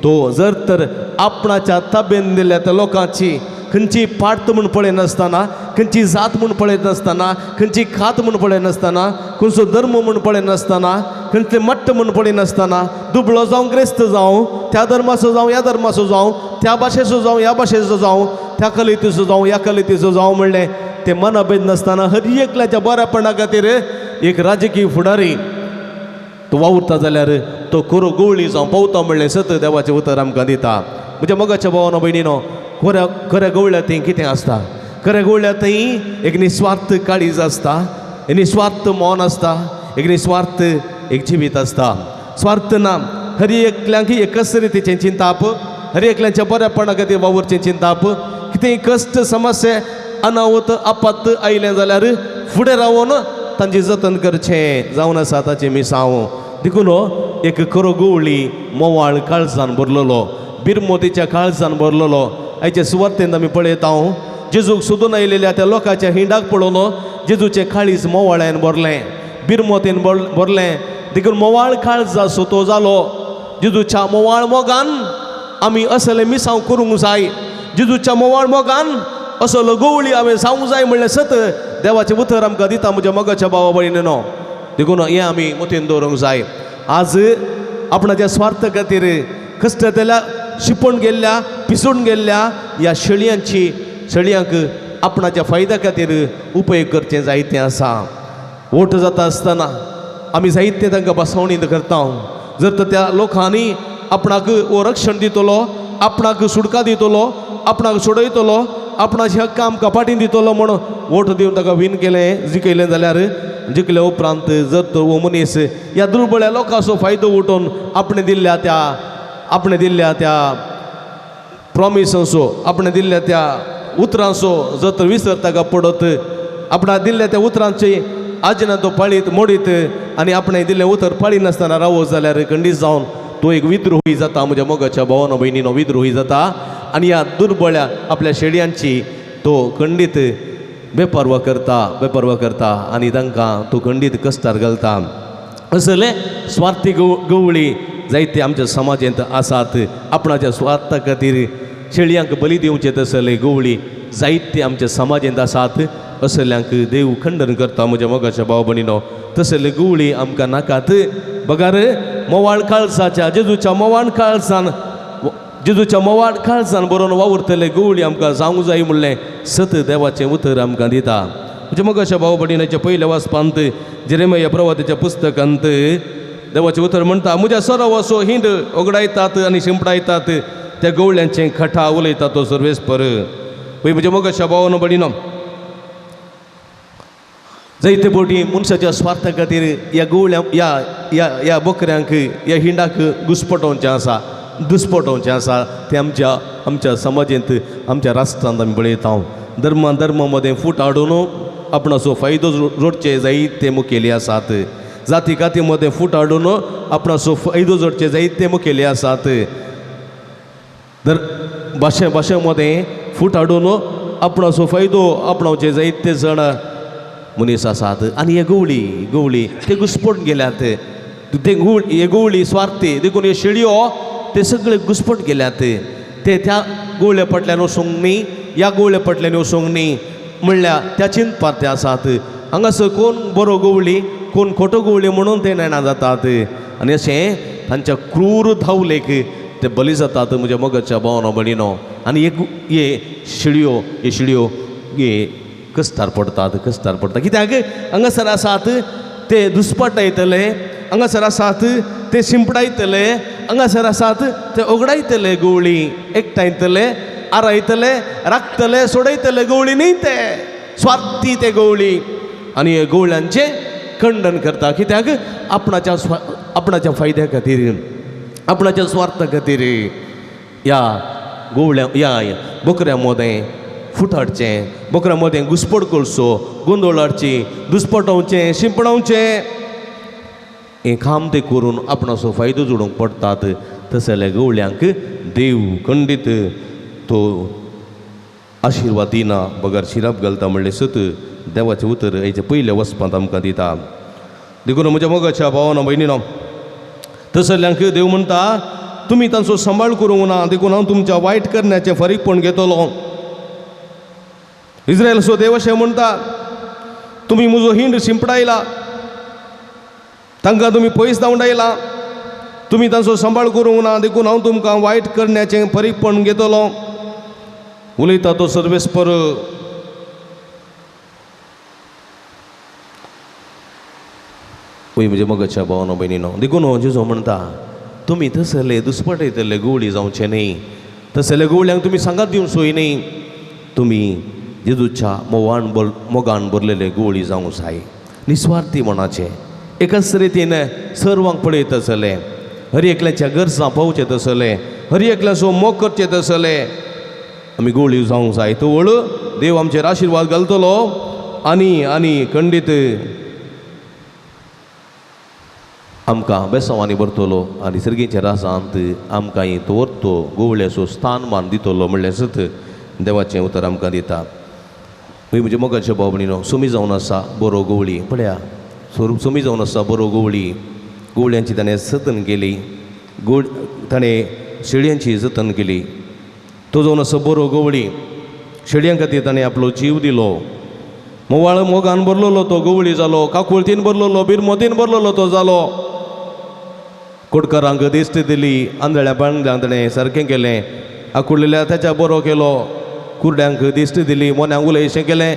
तो जर तर आपणाच्या ताब्यान दिल्या त्या लोकांची खंयची पार्ट म्हूण पळयनासतना, खंयची जात म्हूण पळयनासतना, खंयची खात म्हूण पळयनासतना, खंयचो धर्म म्हूण पळयनासतना, खंयचे मट्ट म्हूण पळयनासतना, दुबळो जावं ग्रेस्त जावं, त्या धर्माचो जावं ह्या धर्माचो जावं, त्या भाशेचो जावं ह्या भाशेचो जावं, त्या कलितीचो जावं ह्या कलितीचो जावं म्हणलें ते मनभेद नासतना हर एकल्याच्या बऱ्यापणा खातीर एक राजकीय फुडारी तो वावुरता जाल्यार तो खरो गवळी जावं पावता म्हणलें सत देवाचें उतर आमकां दिता. म्हज्या मोगाच्या भावानो भयणीनो, खऱ्या खऱ्या गवळ्या थंय कितें आसता? खऱ्या गवळ्या थंय एक निस्वार्थ काळीज आसता, एक निस्वार्थ मन आसता, एक निस्वार्थ एक जिवीत आसता. स्वार्थ ना, हर एकल्यांक एकच रितीचें चिंताप, हर एकल्यांच्या बऱ्यापणा खातीर वावुरचें चिंताप, कितेंय कश्ट समस्या अनावत आपत्त आयलें जाल्यार फुडें रावन तांचें जतन करचें जावन आसा ताचें मिसांव. देखून एक खरो गवळी मोवाळ काळजान भरलेलो, बिरमोतीच्या काळजान भरलेलो. आयचे सुवातेंत आमी पळयता जेजूक सोदून आयलेल्या त्या लोकांच्या हिंडाक पळोवन जेजूचें काळीज मोवाळ्यान भरलें, बिरमोतीन भरलें. देखून मोवाळ काळजाचो तो जालो. जेजूच्या मोवाळ मोगान आमी असले मिसांव करूंक जाय, जेजूच्या मोवाळ मोगान असलो गवळी हांवें जावंक जाय म्हणलें सत देवाचें उतर आमकां दिता म्हज्या मोगाच्या भावा भयणीनो. देखून हें आमी मतीन दवरूंक जाय. आज आपणाच्या स्वार्थ खातीर कश्टतल्या शिपून गेल्ल्या पिसून गेल्ल्या ह्या शेळयांची शेळयांक आपणाच्या फायद्या खातीर उपयोग करचें जायतें आसा. वोट जाता आसतना आमी जायते तांकां बसवणी करता. जर तर त्या लोकांनी आपणाक हो रक्षण दितलो, आपणाक सुटका दितलो, आपणाक सोडयतलो, आपणाचे हक्क आमकां फाटीं दितलो म्हूण वोट दिवन ताका विन केलें, जिखयलें जाल्यार जिखले उपरांत जर तर हो मनीस ह्या दुर्बळ्या लोकांचो फायदो उठोवन आपणें दिल्ल्या त्या प्रॉमिसांचो, आपणें दिल्ल्या त्या उतरांचो जर तर विसर ताका पडत, आपणा दिल्ल्या त्या उतरांची आजना तो पाळीत मोडीत आनी आपणें दिल्लें उतर पाळिनासतना रावत जाल्यार खंडीत जावन तो एक विद्रोही जाता. म्हज्या मोगाच्या भावानो भयणीनो, विद्रोही जाता आनी ह्या दुर्बळ्या आपल्या शेळयांची तो खंडीत बेपर्वा करता आनी तांकां तो खंडीत कश्टार घालता. असले स्वार्थी गवळी जायते आमच्या समाजांत आसात. आपणाच्या स्वार्था खातीर शेळयांक बली दिवचे तसले गवळी जायते आमच्या समाजांत आसात. असल्यांक देव खंडन करता म्हज्या मोगाच्या भाव भयणीनो. तसले गवळी आमकां नाकात. बगार मोवाळ काळजाच्या जेजूच्या मोवाळ काळजान जेजूच्या मोवाळ काळजान बरोवन वावुरतले गवळी आमकां जावंक जाय म्हणलें सत देवाचें उतर आमकां दिता. म्हज्या मोगाच्या भाव भयणीच्या पयल्या वाचपांत जेरेमिया प्रवादाच्या पुस्तकांत देवाचें उतर म्हणटा, म्हज्या सरावाचो हिंड ओगडायतात आनी शिंपडायतात त्या गवळ्यांचें खटा उलयता तो सर्वेस्पर. पळय म्हज्या मोगाच्या भावानो भयणीनो, जायते फावटी मनशाच्या स्वार्था खातीर ह्या गवळ्या ह्या ह्या ह्या बकऱ्यांक ह्या हिंडाक घुसपटोवचें आसा, दुस्पटोवचें आसा. तें आमच्या आमच्या समाजेंत आमच्या राष्ट्रांत आमी पळयता. धर्मा धर्मा मदें फूट हाडून आपणाचो फायदो जोडचे जायते मुखेली आसात. जाती काती मदें फूट हाडून आपणाचो फायदो जोडचे जायते मुखेली आसात. दर भाशे भाशे मदें फूट हाडून आपणाचो फायदो आपणावचे जायते जाण मनीस आसात. आनी हे गवळी गवळी ते घुसपट गेल्यात. ते हे गवळी स्वार्थी देखून हे शेळयो ते सगळे घुसपट गेल्यात. ते त्या गवळे फाटल्यान वचूंक न्ही, ह्या गवळे फाटल्यान वचूंक न्ही म्हणल्यार त्या चिंतपार ते आसात. हांगासर कोण बरो गवळी कोण खोटो गवळी म्हणून ते नेणा जातात आनी अशें तांच्या क्रूर धांवलेक ते बली जातात म्हज्या मोगाच्या भावनो भयणीनो. आनी हे शेळयो हे शेळयो हे कश्टार पडटात, कश्टार पडटात. कित्याक हांगासर आसात ते दुस्पटायतले, हांगासर आसात ते शिंपडायतले, हांगासर आसात ते ओगडायतले, गवळी एकठांयतले, आरायतले, राखतले, सोडयतले गवळी न्ही, ते स्वार्थी ते गवळी. आनी हे गवळ्यांचें खंडन करता. कित्याक आपणाच्या आपणाच्या फायद्या खातीर, आपणाच्या स्वार्था खातीर ह्या गवळ्या ह्या बकऱ्या मोदें फूट हाडचें, बकऱ्या मोदें घुसपट करचो, गोंदळ हाडची, दुस्पटोवचें, शिंपणावचें. हें काम ते करून आपणाचो फायदो जोडूंक पडटात. तसल्या गवळ्यांक देव खंडीत तो आशिर्वाद दिना बगर शिराप घालता म्हणलें सत देवाचें उतर हेचे पयल्या वचपांत आमकां दिता. देखून म्हज्या मोगाच्या भावानो भयणीनो, तसल्यांक देव म्हणटा तुमी तांचो सांबाळ करूंक ना, देखून हांव तुमच्या वायट करण्याचें फारीकपण घेतलो. इस्रायल सो देव अशें म्हणटा, तुमी म्हजो हिंड शिंपडायला, तांकां तुमी पयस धांवडायला, तुमी तांचो सांबाळ करूंक ना, देखून हांव तुमकां वायट करण्याचें फारीकपण घेतलो. उलयता तो सर्वेस्पर. वय म्हज्या मोगाच्या भावानो भयणीनो, देखून जेजू म्हणटा तुमी तसले दुस्पटयतले गवळी जावचे न्ही, तसले गवळ्यांक तुमी सांगात दिवंक सोय न्ही, तुमी जेजूच्या मोवान मोगान भरलेले गवळी जावंक जाय. निस्वार्थी मनाचे एकाच रितीन सर्वांक पळयत आसले, हर एकल्याच्या गरजां पावचें तसले, हर एकल्याचो मोग करचें तसले आमी गवळी जावंक जाय. तवळ देव आमचेर आशिर्वाद घालतलो आनी आनी खंडीत आमकां बेसांवांनी भरतलो आनी सर्गीच्या राजांत आमकां दवरतो गवळ्याचो स्थानमान दितलो म्हणलें सत देवाचें उतर आमकां दिता. म्हज्या मोगाच्या भाव भयणीनो, सुमी जावन आसा बरो गवळी, पळया सुमी जावन आसा बरो गवळी. गवळ्यांची ताणें जतन केली, ताणें शेळयांची जतन केली. तो जावन आसा बरो गवळी, शेळयां खातीर ताणें आपलो जीव दिलो. मोवाळ मोगान भरलेलो तो गवळी जालो, काकुळतीन भरलेलो, बिरमोतीन भरलेलो तो जालो. कोटकारांक दिश्ट दिली, आंधळ्या बांगड्यांक ताणें सारकें केलें, आकुडलेल्या ताच्या बरो केलो, कुरड्यांक दिश्ट दिली, मोन्यांक उलयशें केलें,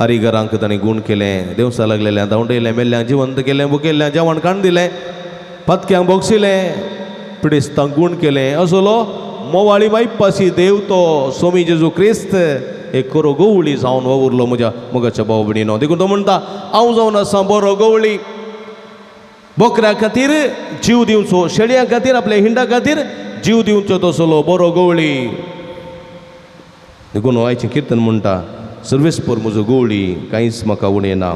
आरिगरांक ताणें गूण केलें, देवसा लागलेल्या धांवडयलें, मेल्ल्यांक जिवंत केलें, भुकेल्ल्यांक जेवण काण दिलें, पातक्यांक बोगशिलें, पिडेस्तांक गूण केलें. असलो मोवाळी मायपासी देव तो सोमी जेजू क्रिस्त एक खरो गवळी जावन वावुरलो म्हज्या मोगाच्या भाव भयणीनो. देखून तो म्हणटा हांव जावन आसा बरो गवळी, बोकऱ्या खातीर जीव दिवचो, शेळयां खातीर आपल्या हिंडा खातीर जीव दिवचो तसलो बरो गवळी. देखून आयचें किर्तन म्हणटा सर्वेस्पर म्हजो गवळी कांयच म्हाका उणें ना,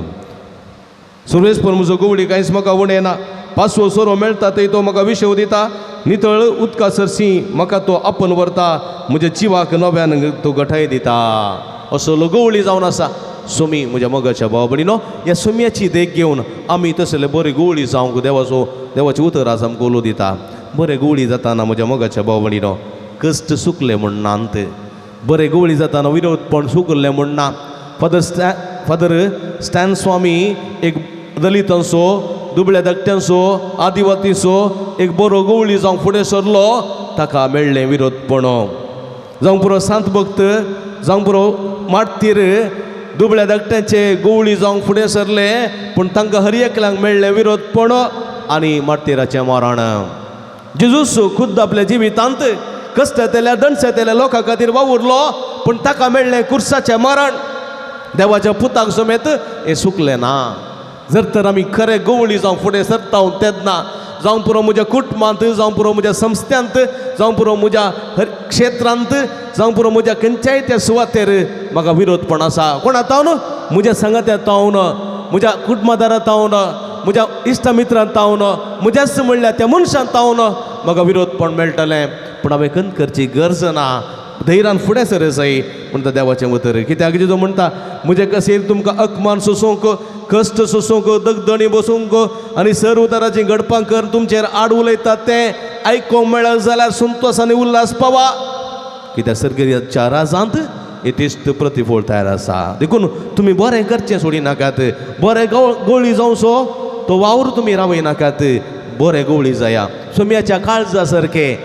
सर्वेस्पर म्हजो गवळी कांयच म्हाका उणें ना. पासवो सोरो मेळटा थंय तो म्हाका विशव दिता, नितळ उदका सरशी म्हाका तो आपोवन व्हरता, म्हज्या जिवाक नव्यान तो गठाय दिता. असलो गवळी जावन आसा सुमी म्हज्या मोगाच्या भाव भयणीनो. ह्या सुम्याची देख घेवन आमी तसले बरे गवळी जावंक देवाचो देवाचें उतर आज आमकां उलो दिता. बरे गवळी जाताना म्हज्या मोगाच्या भाव भयणीनो कश्ट सुकले म्हूण नात, बरे गवळी जाताना विरोधपण सुकल्लें म्हूण ना. फादर स्टॅन स्वामी एक दलितांचो, दुबळ्या धाकट्यांचो, आदिवासीचो एक बरो गवळी जावंक फुडें सरलो, ताका मेळ्ळें विरोधपण. जावंक पुरो सांत भक्त, जावंक पुरो मार्तीर दुबळ्या धाकट्यांचे गवळी जावंक फुडें सरले, पूण तांकां हर एकल्यांक मेळ्ळें विरोधपण आनी मार्तीराचें मरण. जेजूस खुद्द आपल्या जिवितांत कश्ट येतल्या दंड येतल्या लोकां खातीर वावुरलो, पूण ताका मेळ्ळें कुर्साचें मरण. देवाच्या पुताक समेत हें सुकलें ना. जर तर आमी खरें गवळी जावंक फुडें सरता तेन्ना जावं पुरो म्हज्या कुटुंबांत, जावं पुरो म्हज्या संस्थ्यांत, जावं पुरो म्हज्या हर क्षेत्रांत, जावं पुरो म्हज्या खंयच्याय त्या सुवातेर म्हाका विरोधपण आसा. कोणा तावन? म्हज्या सांगात्या तावन, म्हज्या कुटुंबादारा तावन, म्हज्या इश्टा मित्रां तावन, म्हज्याच म्हणल्यार त्या मनशान तावन म्हाका विरोधपण मेळटलें. पूण हांवें खंत करची गरज ना, धैर्यान फुडें सर जाय म्हणटा देवाचें उतर. कित्याक जेजू म्हणटा म्हजे कसेर तुमकां अपमान सोसूंक, कश्ट सोसूंक, दगदणी बसूंक आनी सर उताराचीं घडपां कर तुमचेर आड उलयतात तें आयकूंक मेळत जाल्यार संतोश आनी उल्हास पावा, कित्याक सर्गीच्या राजांत येतेस्त प्रतिफळ तयार आसा. देखून तुमी बरें करचें सोडी नाकात, बरें गवळी जावचो तो वावर तुमी रावय नाकात, बरें गवळी जाया सोम्याच्या काळजा सारकें,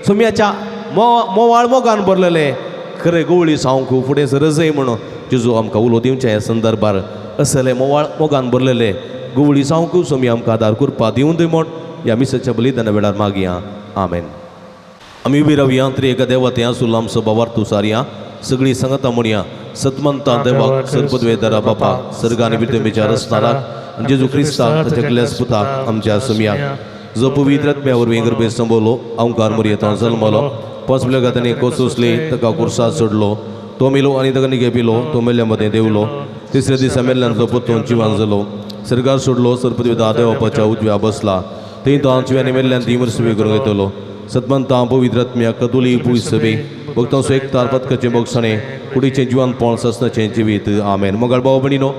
सोम्याच्या मोवाळ मोगान भरलेलें खरें गवळी जावंक फुडें सरजय म्हणून जेजू आमकां उलो दिवचें ह्या संदर्भार. असले मोवाळ मोगान भरलेले गवळी जावंक सोमी आमकां आदार करपा दिवं दी म्हण ह्या मिसाच्या बलिदाना वेळार मागया. आमेन. आमी उबी रावया त्रिएका देवा थंय आसुल्लो आमचो बाबार तुसारया सगळीं सांगता म्हणया सतमंता देवाक सर्पद्वेदरा बापाक सर्ग आनी पृथ्वीच्या रचणाराक जेजू क्रिस्ताक ताच्या क्लेस पुताक आमच्या सुमयाक जो पवित्र आत्म्या वरवीं गर्भे संबोलो अंकार मुरयेंत जल्मलो, पोसल्या ताणें कोसोसली, ताका कुर्सा चडलो, तो मेलो आनी ताका निगे पिलो. तो मेल्ल्या मदें देवलो. तिसऱ्या दिसा मेल्ल्यान तो परतून जिवान जालो. सरकार सोडलो. सरपती देवापाच्या उजव्या बसला. थंय तो जिव्यानी मेल्ल्यान ती मरसुबी करूंक येतलो. सतमंता पवित्र आत्म्या कतोली पुयसबे भक्तांचो एकतार, पदकाचें बोगसणें, कुडीचें जिवानपण, ससनाचें जिवीत. आमेन. मोगाळ भाव भयणीनो,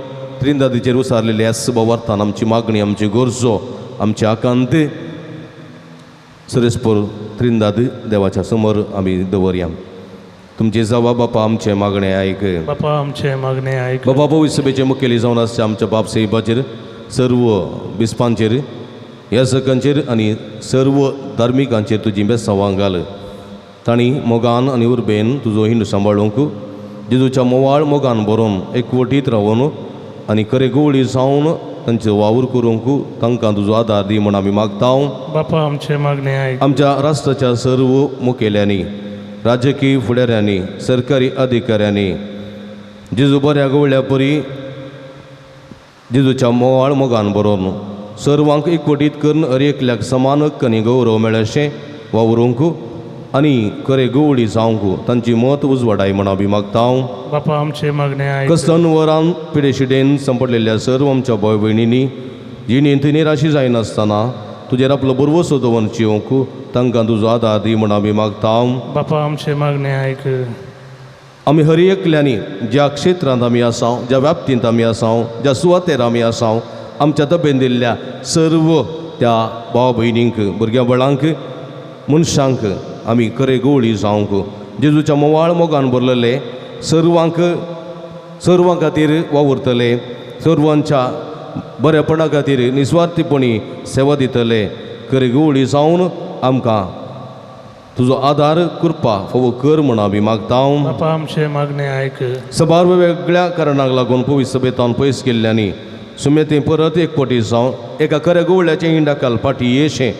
त्रिंदादीचेर उसारलेले ह्याच भावार्थान आमची मागणी, आमची गरजो, आमची आकांत सरेस्पोर त्रिंदाद देवाच्या समोर आमी दवरया. तुमचे जावा बापा, आमचें मागणें आयक. बापा, आमचें मागणें आयक. बाबा, पवित्र सभेचे मुखेली जावन आसच्या आमच्या बाप साहेबाचेर, सर्व बिस्पांचेर, याजकांचेर आनी सर्व धार्मिकांचेर तुजी बेसांवां घाल. तांणी मोगान आनी उर्बेन तुजो हिंड सांबाळूंक, जेजूच्या मोवाळ मोगान बरोवन एकवटीत रावन आनी खरे गवळी जावन तांचो वावर करूंक तांकां तुजो आदार दी म्हूण आमी मागता. बापा, आमचें मागणें आयक. आमच्या राष्ट्राच्या सर्व मुखेल्यांनी, राजकीय फुडाऱ्यांनी, सरकारी अधिकाऱ्यांनी जेजू बऱ्या गवळ्या परी जेजूच्या मोवाळ मोगान बरोवन सर्वांक एकवटीत करून हर एकल्याक समान हक्क आनी गौरव मेळशें वावरूंक आनी खरे गवळी जावंक तांची मत उजवाडाय म्हण आमी मागता. बापा, आमचें मागणें आयक. कसलनवरान पिडेशिडेन संपडलेल्या सर्व आमच्या भाव भयणींनी जिणेंत निराशी जायनासतना तुजेर आपलो भरवसो दवरून जिवंक तांकां तुजो आदार दी म्हण आमी मागता. बापा, आमचें मागणें आयक. आमी हर एकल्यांनी ज्या क्षेत्रांत आमी आसाव, ज्या व्याप्तींत आमी आसाव, ज्या सुवातेर आमी आसाव, आमच्या तबेन दिल्ल्या सर्व त्या भाव भयणींक, भुरग्यां बाळांक, मनशांक आमी खरे गवळी जावंक, जेजूच्या मोवाळ मोगान भरलेले सर्वांक, सर्वां खातीर वावुरतले, सर्वांच्या बरेपणा खातीर निस्वार्थीपणी सेवा दितले खरे गवळी जावन आमकां तुजो आदार, कृपा फावो कर म्हूण आमी मागता. बापा, आमचें मागणें आयक. सबार वेगवेगळ्या कारणाक लागून पवित्र सभेतान पयस गेल्ल्यांनी सुमेतें परत एक पटी जावन एका खऱ्या गवळ्याचें इंडाकाल फाटी येशें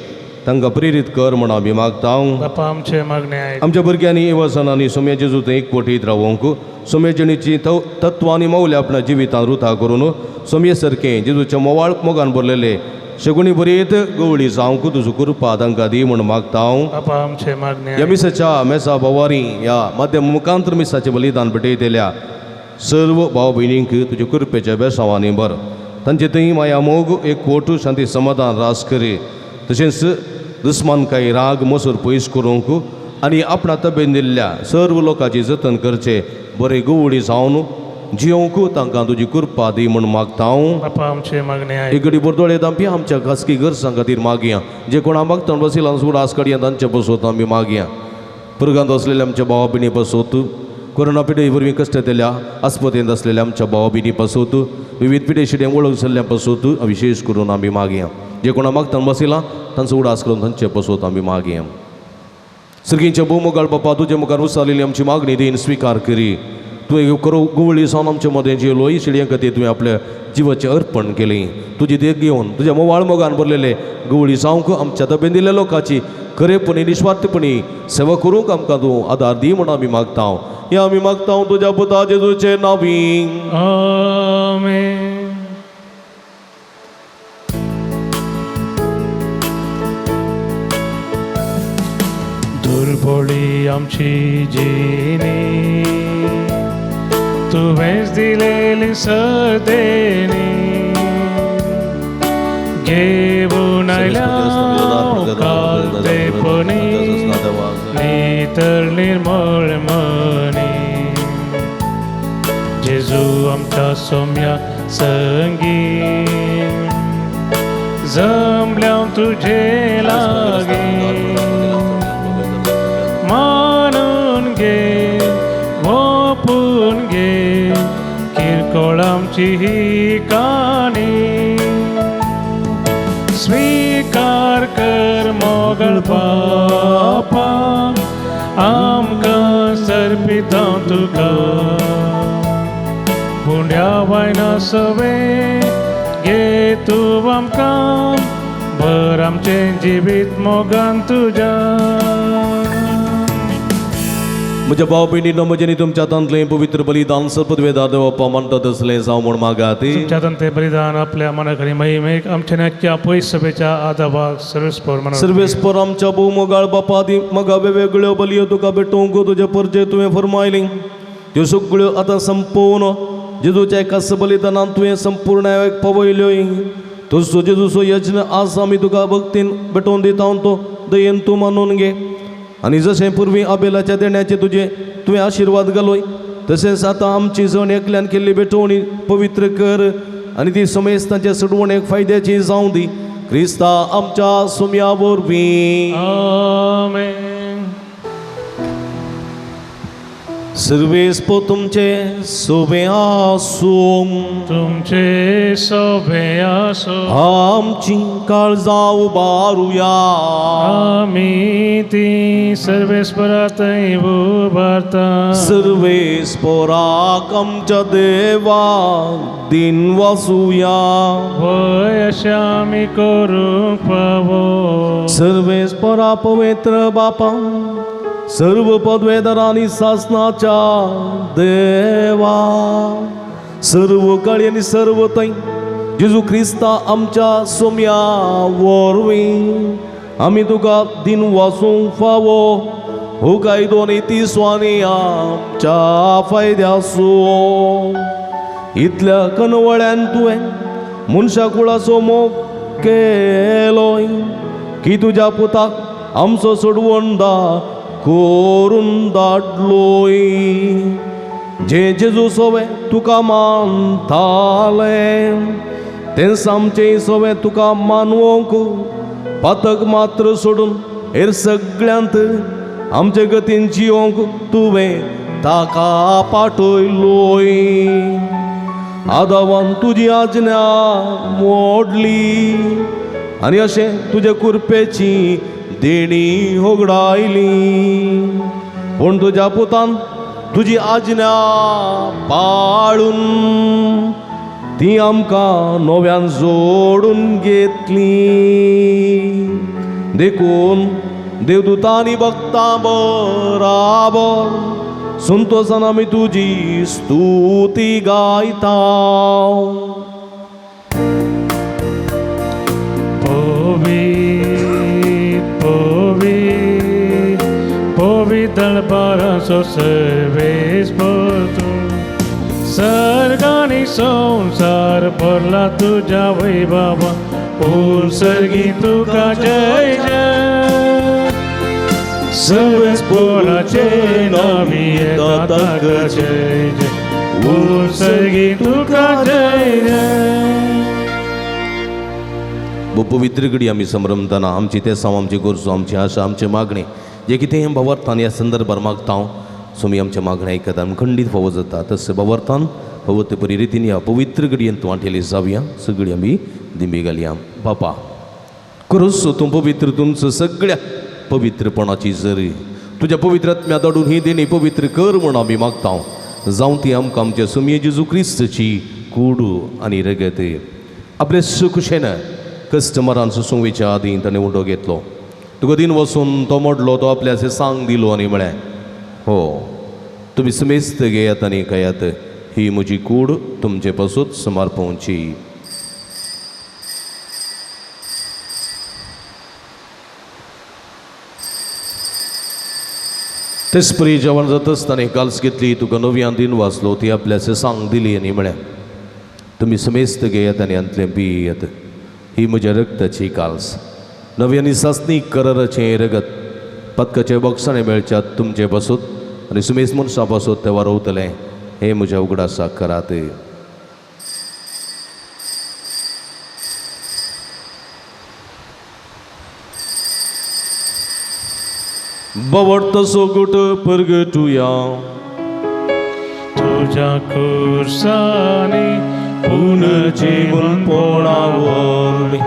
तांकां प्रेरीत कर म्हूण आमी मागता. बापा, आमचें मागणें आयक. आमच्या भुरग्यांनी येवजणांनी सुम्या जेजू थंय एक पटीत रावोंक, सुम्या जिणेची तत्वां आनी मौल्यां आपल्या जिवितांत रुथा करून सोमये सारकें जेजूच्या मोवाळ मोगान भरलेले शगुणी बरीत गवळी जावंक तुजो कृपा तांकां दी म्हूण मागता. बापा, आमचें मागणें ह्या आयक. मिसाच्या मेसा भवारी ह्या माध्यम मुखांतर मिसाचें बलिदान भेटयतल्या सर्व भाव भयणींक तुज्या कृपेच्या बेसांवांनी बर. तांचे थंय माया, मोग, एक कोट, शांती, समाधान रास करी. तशेंच दुस्मानकाय, राग, मसूर पयस करूंक आनी आपणा तबेन दिल्ल्या सर्व लोकांची जतन करचे बरे गवळी जावन जियोंक तांकां तुजी कृपा दी म्हूण मागता. बापा, आमचें मागणें आयक. एक घडी बोरदोळे दामपी आमच्या खासगी गरजां खातीर मागया. जे कोणा मागता बसिला उडास काडया तांचे बसोत आमी मागया. पुर्गांत असलेल्या आमच्या भावा भयणी पासत, कोरोना पिडे वरवीं कश्ट येतल्या आस्पतेंत आसलेल्या आमच्या भावा भयणी पासत, विविध पिडे शिडे वळख जाल्ल्या पासत विशेष करून आमी मागया. जे कोणा मागता बसिला तांचो उडास करून तांचे पासत आमी मागया. सर्गींच्या भोवमोगाळ बापा, तुजे मुखार उसारलेली आमची मागणी देन स्विकार करी. तुवें करो गुवळी जावन आमचे मदें जेलो. शिडयां खातीर तुवें आपल्या जिवाचें अर्पण केलें. तुजी देख घेवन तुज्या मोवाळ मोगान भरलेले गवळी जावंक आमच्या तबेन दिल्ल्या लोकांची खरेपणी निस्वार्थपणी सेवा करूंक आमकां तूं आदार दी म्हूण आमी मागता. हे आमी मागता तुज्या पुता जेजूचे नांवी. आमेन. दुर्बोळी आमची जिणी, तुवेंच दिलेली सदेनी, घेऊन आयल्या कालतेपणी नितळ निर्मळ मनी. जेजू आमच्या सोम्या संगी जमल्या तुझे लागी, मानून घे, ओपून घे किरकोळ आमची ही काणी. स्वीकार कर मोगळ बापा, आमकां सर्पिता तुका. गुंड्या वायना सवे घे तूं आमकां, भर आमचें जिवीत मोगान तुज्या. म्हज्या भाव भयणीनो, म्हजें नी तुमच्या हातांतलें पवित्र बलिदान सर्पदवेदा देवप्पा म्हणटा तसलें जावं म्हूण मागात. तुमच्या ते बलिदान आपल्या मनाखाली महिमेक आमच्या नक्की पयस सभेच्या आदाबाग सर्वेस्पोर म्हणून. सर्वेस्पर आमच्या भोवमोगाळ बापा, दी मगा वेगवेगळ्यो बलयो तुका भेटोवंक तुजे परजे तुवें फरमायली. त्यो सगळ्यो आतां संपोवन जेजूच्या एकाच बलिदानान तुवें संपूर्ण पवयल्योय. तसो जेजूचो यज्ञ आज आमी तुका भक्तीन भेटोवन दिता तो दयेन तूं मानून घे. आनी जशें पुर्वी आबेलाच्या देण्याचे तुजे तुवें आशिर्वाद घालोय तशेंच आतां आमची जण एकल्यान केल्ली भेटवणी पवित्र कर आनी ती समेस्तांच्या सोडवणेक फायद्याची जावं दी. क्रिस्ता आमच्या सुम्या वरवीं. आमेन. सर्वेस पो तुमचे सोबे आसूं. तुमचे सोबे आसो. आमची काळजां उबारुया. आमी ती सर्वेस्परातय उबारता. सर्वेस पोराक आमच्या देवाक दिन वासुया. वय अशें आमी करूंक फावो. सर्वेस पोरा पवित्र बापा सर्व पदवेदारांनी सासनाच्या देवा सर्व काळी आनी सर्व थंय जेजू क्रिस्ता आमच्या सोम्या वरवीं आमी तुका दिन वासूंक फावो. हो कायदो आनी तिसवानी आमच्या फायद्यासो. इतल्या कनवळ्यान तुवें मनशा कुळाचो मोग केलोय की तुज्या पुताक आमचो सोडवंदा करून धाडलोय. जे जेजू सोवे तुका मानताले तेंच आमचें सोवे तुका मानवंक पातक मात्र सोडून हेर सगळ्यांत आमचे गतीन जियोंक तुवें ताका पाठयलोय. आदावान तुजी आज्ञा मोडली आनी अशें तुजे कुरपेची देणी होगडायली. पूण तुज्या पुतान तुजी आज्ञा पाळून ती आमकां नव्यान जोडून घेतली. देखून देवदूतांनी भक्तां बराबर संतोसान आमी तुजी स्तुती गायता. पवित्र बाराचो सर्वेस्पर तूं सर्ग आनी संवसार भरला तुज्या वैभवा. सर्गी तुका जय जय. सर्वेस्पराचे नामी येता ताका जय जय. सर्गी तुका जय जय. पवित्र घडी आमी संभ्रमताना आमची तेसांव आमची गरजो आमची आशा आमची मागणी जे कितें भावार्थान ह्या संदर्भार मागता हांव सोमी आमच्या मागण्या आयकता आमी खंडीत फावो जाता. तशें भावार्थान फावो ते बरी रितीन ह्या पवित्र घडयेन तूं वांटेली जावया. सगळी आमी दिंबी घालया. बापा करूच तूं पवित्र तुमचो सगळ्या पवित्रपणाची जरी तुज्या पवित्र आत्म्या धाडून ही देणी पवित्र कर म्हूण आमी मागता हांव. जावं ती आमकां आमच्या सोमये जेजू क्रिस्तची कूड आनी रगत. आपले सुखशेन कस्टमरान सुसुंवेच्या आदीं ताणें उंडो घेतलो. तुका दिन वचून तो मोडलो तो आपल्या सांग दिलो आनी म्हळें हो तुमी समेस्त घेयात आनी खायात. ही म्हजी कूड तुमचे पासून समर्पवची. तेच परी जेवण जातच ताणें काल्स घेतली तुका नव्यान दिन वाचलो ती आपल्या सांग दिली आनी म्हळें तुमी समेस्त घेयात आनी हांतलें पियात. ही म्हज्या रक्ताची काल्स नवी आनी सासणी कराराचें रगत पदकाचे बॉक्सांनी मेळच्यात तुमचे पासून आनी सुमेस मनशां पासून ते वारवतलें. हें म्हज्या उगडासाक करात. बवडतो गुट परगटुया. तुज्या खुर्सांनी पुनर्जीवनपणा वरवीं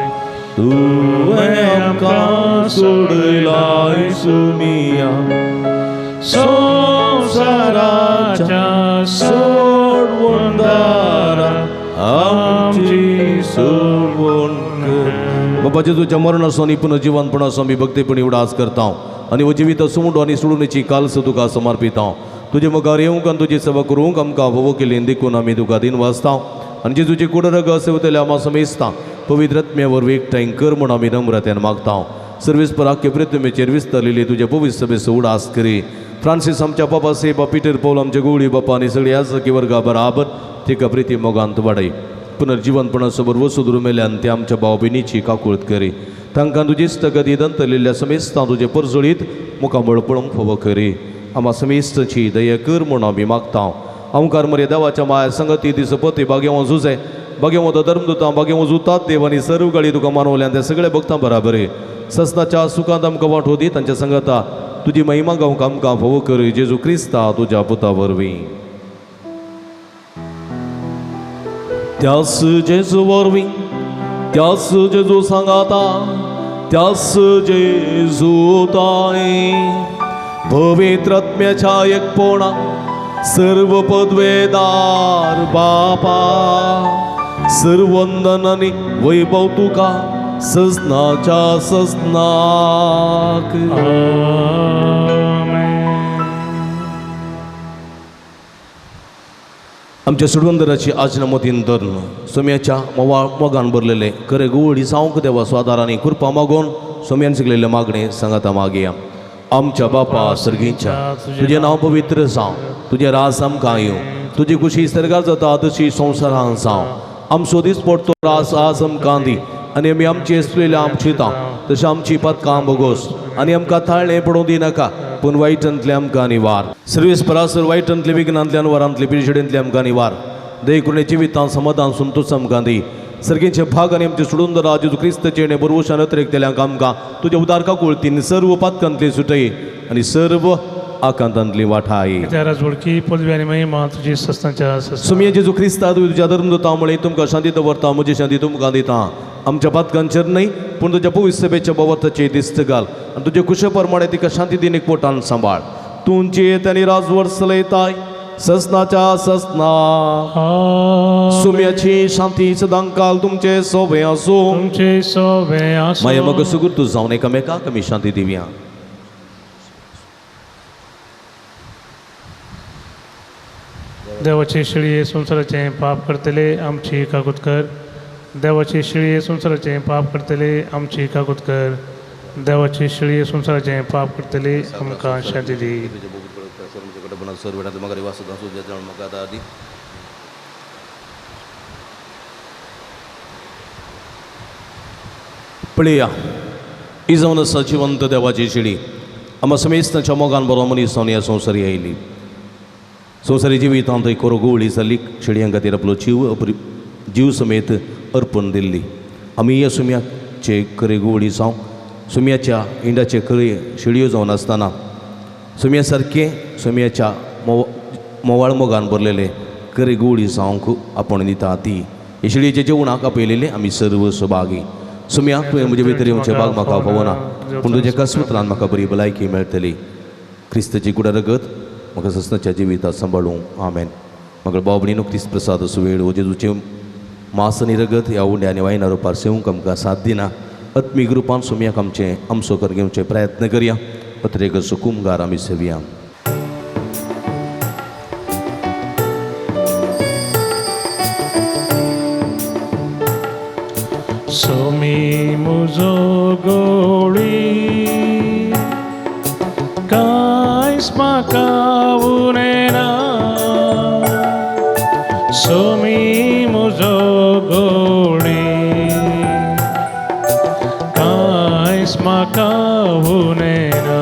तुवें आमकां सोडयलाय सुमिया. संवसाराच्या सोडवणदारा आमची सोडवण कर. बाबा जेजूच्या मरणाचो आनी पुनर्जीवनपणाचो आमी भक्तीपणी उडास करता आनी हो जिवीत सुमुंडो आनी सोडूनची कालस तुका समर्पिता. तुजे मुखार येवंक आनी तुजी सेवा करूंक आमकां भोव केली देखून आमी तुका दिन वाचता आनी जेजूची कूड रगत सेवतल्या आमा समेस्ता पवित्र आत्म्या वरवीं एकठांय कर म्हूण आमी नम्रतेन मागता. सर्वीस पर आख्खे पृथ्वीचेर विस्तारलेली तुजे पवित्र सभेचो उडास करी. फ्रांसीस आमच्या बाबा सेबा पिटर पौल आमचे गोवळी बापा आनी सगळी याजकी वर्गा बराबर तिका प्रिती मोगांत वाडय. पुनर्जिवनपणासोबर वसुद्रू मेल्यान ते आमच्या भाव भयणीची काकूळत करी. तांकां तुजी स्थगती दंतलेल्या समेस्तां तुजे परजळीत मुखामळ पळोवंक फावो करी. आमा समेस्ताची दया कर म्हूण आमी मागता. अंकार मरे देवाच्या माया संगती दिसपती बागेवो झुजे बागेवो धर्मदुतां बागेवो जुतात देव आनी सर्व गाडी तुका मानवल्यान त्या सगळ्या भक्तां बराबर ससनाच्या सुखांत आमकां वांटो दी. तांच्या संगता तुजी महिमा गावंक आमकां फावो कर. जेजू क्रिस्ता तुज्या पुता वरवीं. त्यास जेजू वरवीं, त्यास जेजू सांगाता, त्यास जेजू ताई पवित्र आत्म्याच्या एकपणा सर्व पदवेदार बापा सर्वंदन आनी वैभव तुका सजनाच्या सजनाक. आमच्या सुडवंदराची आजना मतीन धरून सोम्याच्या मोवा मोगान भरलेले खरे गुवळी जावंक देवा स्वादारांनी कृपा मागून सोम्यान शिकलेले मागणे सांगाता मागया. आमच्या बापा सर्गीच्या, तुजें नांव पवित्र जावं, तुजें राज आमकां येवं, तुजी खुशी सर्गार जाता तशी संवसारान जावं. आमचो दीस पडतो रास आज आमकां दी आनी आमी आमची आसलेल्या आमची तां तशें आमची पदकां बोगोस आनी आमकां थाळणें पडूं दिनाका पूण वायटांतलें आमकां निवार. सर्वीस परासर वायटांतले विघ्नांतल्यान वरांतले पिरशेडेंतले आमकां निवार. दयकुणे जिवितां समाधान संतोष आमकां दी. सर्गीचे भाग आनी आमचे सोडून राज जेजू क्रिस्तचे बरवशान अतिरेकतेल्यांक आमकां तुज्या उदार काकुळतीन सर्व पातकांतली सुटय आनी सर्व आकांतांतली वाठाय. राजवडकी पदवी आनी महिमा तुजी सस्तांच्या सुमया जेजू क्रिस्ता तुज्या धर्मदुतां मुळे तुमकां शांती दवरता, म्हजी शांती तुमकां दिता. आमच्या पातकांचेर न्हय पूण तुज्या पवित्र सभेच्या भोवताची दिस्त घाल आनी तुजे कुशे प्रमाणे तिका शांती दिन एकवटान सांबाळ. तुमची आनी राजवट चलयताय ससनाच्या ससना. सुम्याची शांती सदांकाल तुमचे सोबे आसूं. तुमचे सोबे आसूं. माया मग सुगूर तूं जावन एकामेकाक आमी शांती दिवया. देवाची शिळये संवसाराचें पाप करतले आमची काकूत कर. देवाची शिळये संवसाराचें पाप करतले आमची काकूत कर. देवाची शिळये संवसाराचें पाप करतले आमकां शांती दी. पळया ही जावन आसा जिवंत देवाची शिळी. आमा समेस्तांच्या मोगान बरो मनीस जावन ह्या संवसारी आयली. संवसारी जिवितांत एक कोरो गोवळी जाली शेळयां खातीर आपलो जीव जीव समेत अर्पण दिल्ली. आमी ह्या सुम्याचे खरे गोवळी जावं सुम्याच्या इंडाचे खरे शेळयो जावन आसतना सुम्या सारके सुम्याच्या मोवाळ मोगान भरलेले खरे गोवळी जावंक आपण दिता ती हे शेळयेच्या जेवणाक आपयलेले आमी सर्व सभागी. सुम्या तुवें म्हजे भितर येवचें भाग म्हाका फावना पूण तुज्या कसुत्रान म्हाका बरी भलायकी मेळटली. क्रिस्ताची कुडा रगत म्हाका ससनाच्या जिविता सांबाळूं. आमेन. म्हाका भाव भयणीनो क्रिस्त प्रसाद असो वेळ हो जेजूचें मांस आनी रगत ह्या उंड्या आनी वायना रुपार सेवंक आमकां साथ दिना. आत्मीक रुपान सुम्याक आमचें आमचो कर घेवचें प्रयत्न करया. पत्रेक सुकुमगार आमी सेवया. सोमी मुजो गोळी कांयच म्हाका उणें ना. सोमी मुजो गोळी कांयच म्हाका उणें ना.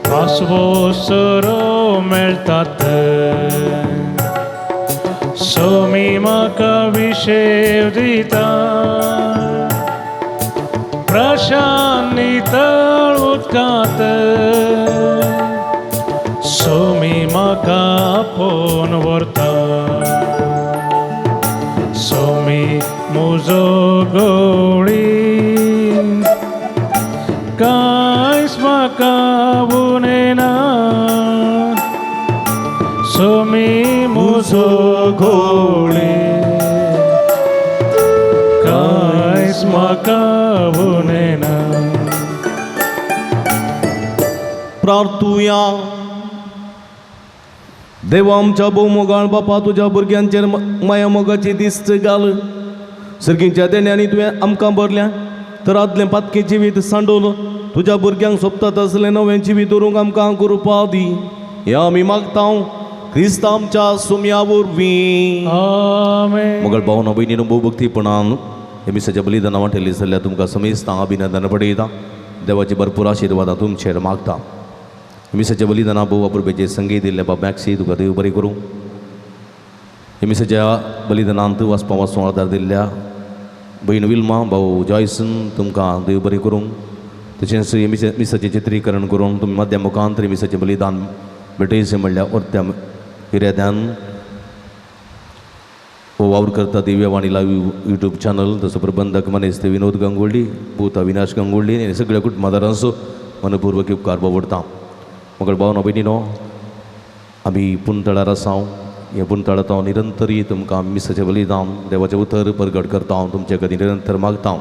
पासवो सोरो मेळटात सोमी म्हाका विशेव दिता. प्रशांत नितळ उदकांत सोमी म्हाका आपोवन व्हरता. सोमी म्हजो गोळी कांयच म्हाका उणें ना. सोमी म्हजो गोळी कांयच म्हाका उणें ना. प्रार्थुया. देवा आमच्या भोवमोगाळ बापा तुज्या भुरग्यांचेर माया मोगाची दिस्त घाल. सर्गींच्या देण्यांनी तुवें आमकां भरल्या तर आदलें पातकें जिवीत सांडोवन तुज्या भुरग्यांक सोबता तसलें नवें जिवीत दवरूंक आमकां कृपा दी. हें आमी मागता क्रिस्त आमच्या सुम्या वरवीं. आमेन. मगळ भावना भयणीनो भोवभक्तीपणान हे मिसाच्या बलिदाना वांटेली जाल्यार तुमकां समेस्तांक अभिनंदन पडयता. देवाची भरपूर आशिर्वादां तुमचेर मागता. मिसाच्या बलिदाना भोव अपुरबेचे संगीत दिल्ल्या बाब मॅक्सी तुका देव बरें करूं. हे मिसाच्या बलिदानांत वाचपा वाचूंक आदार दिल्ल्या भयण विल्मा भाऊ जॉयसन तुमकां देव बरें करूं. तशेंच हे मिसाचें चित्रीकरण करून तुमी माध्यम मुखांत मिसाचें बलिदान भेटयचें म्हणल्यार अर्त्या इराद्यान हो वावर करता दिव्यवाणी लाईव्ह यूट्यूब चॅनल तसो प्रबंधक मनेस्त विनोद गंगोळी पूत अविनाश गंगोळी आनी सगळ्या कुटुंबादारांचो मनपूर्वक उपकार बावडटा. मगळ भावना भयणीनो आमी पुंतळार आसा. हे पुंतळांत हांव निरंतरी तुमकां मिसाचें बलिदान देवाचें उतर परगट करता. हांव तुमचे खातीर निरंतर मागता.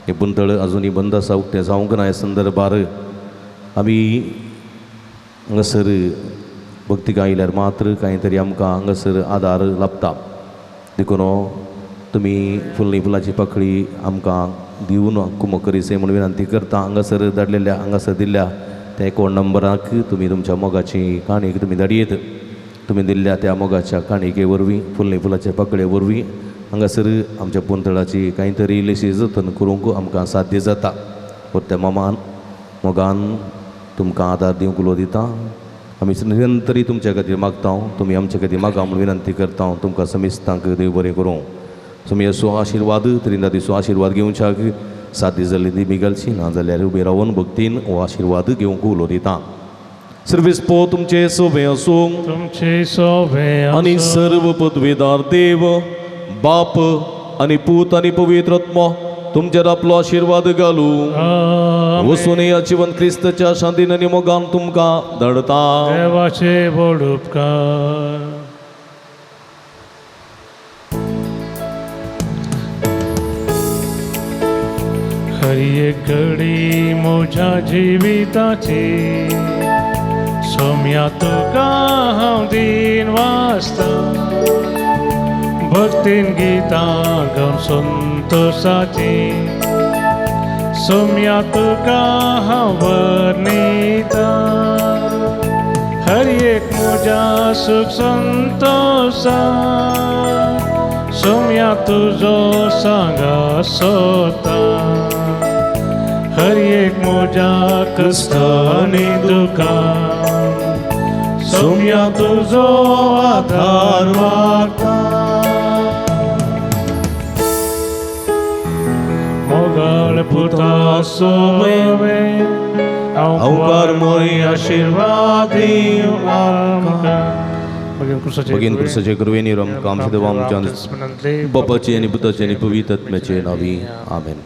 हें पुंतळ अजुनूय बंद आसा, उक्तें जावंक ना. ह्या संदर्भार आमी हांगासर भक्ती आयल्यार मात्र कांय तरी आमकां हांगासर आदार लाभता. देखून तुमी फुलनी फुलाची पाकळी आमकां दिवन कुमक करीसे म्हूण विनंती करता. हांगासर धाडलेल्या हांगासर दिल्ल्या त्या एकावंट नंबराक तुमी तुमच्या मोगाची काणयेक तुमी धाडयेत. तुमी दिल्ल्या त्या मोगाच्या काणयेके वरवीं फुलनी फुलाच्या पाकळे वरवीं हांगासर आमच्या पुंतळाची कांय तरी इल्लीशी जतन करूंक आमकां साध्य जाता. त्या मामान मोगान तुमकां आदार दिवंक उलो दिता. आमी निरंतरी तुमच्या खातीर मागता. तुमी आमच्या खातीर मागा म्हूण विनंती करता. तुमकां समेस्तांक देव बरें करूं. सुमयेचो आशिर्वाद त्रिंदादीचो आशिर्वाद घेवच्याक साध्य जाल्ली ती बिगलची ना जाल्यार उबे रावन भक्तीन हो आशिर्वाद घेवंक उलो दिता. सर्वेस पो तुमचे सोबे आसूं तुमचे सोबे आनी सर्व पदवेदार देव बाप आनी पूत आनी पवित्र आत्मो तुमचेर आपलो आशिर्वाद घालूं. वसून ह्या जिवन क्रिस्तच्या शांतीन आनी मोगान तुमकां धाडता. देवाचे व्हड उपकार. हर एक घडी म्हज्या जिविताची सोम्या तुका हांव दीन वाचता. भक्तीन गितां गावन संतोषाची सोम्या तुका हांव वर्णिता. हर एक म्हज्या सुख संतोषा सोम्या तुजो सांगा सोता. हर एक म्हज्या कश्ट आनी दुखां सोम्या तुजो आदार मागता. मोगाळ पुता सोमे अवकार मोरी आशिर्वाद दिवं आमकां. भगीन क्रिस्ताचे कृपेन आमकां आमच्या देवा आमच्या बापाचे आनी पुताचे आनी पवित्र आत्म्याचे नांवी आमेन.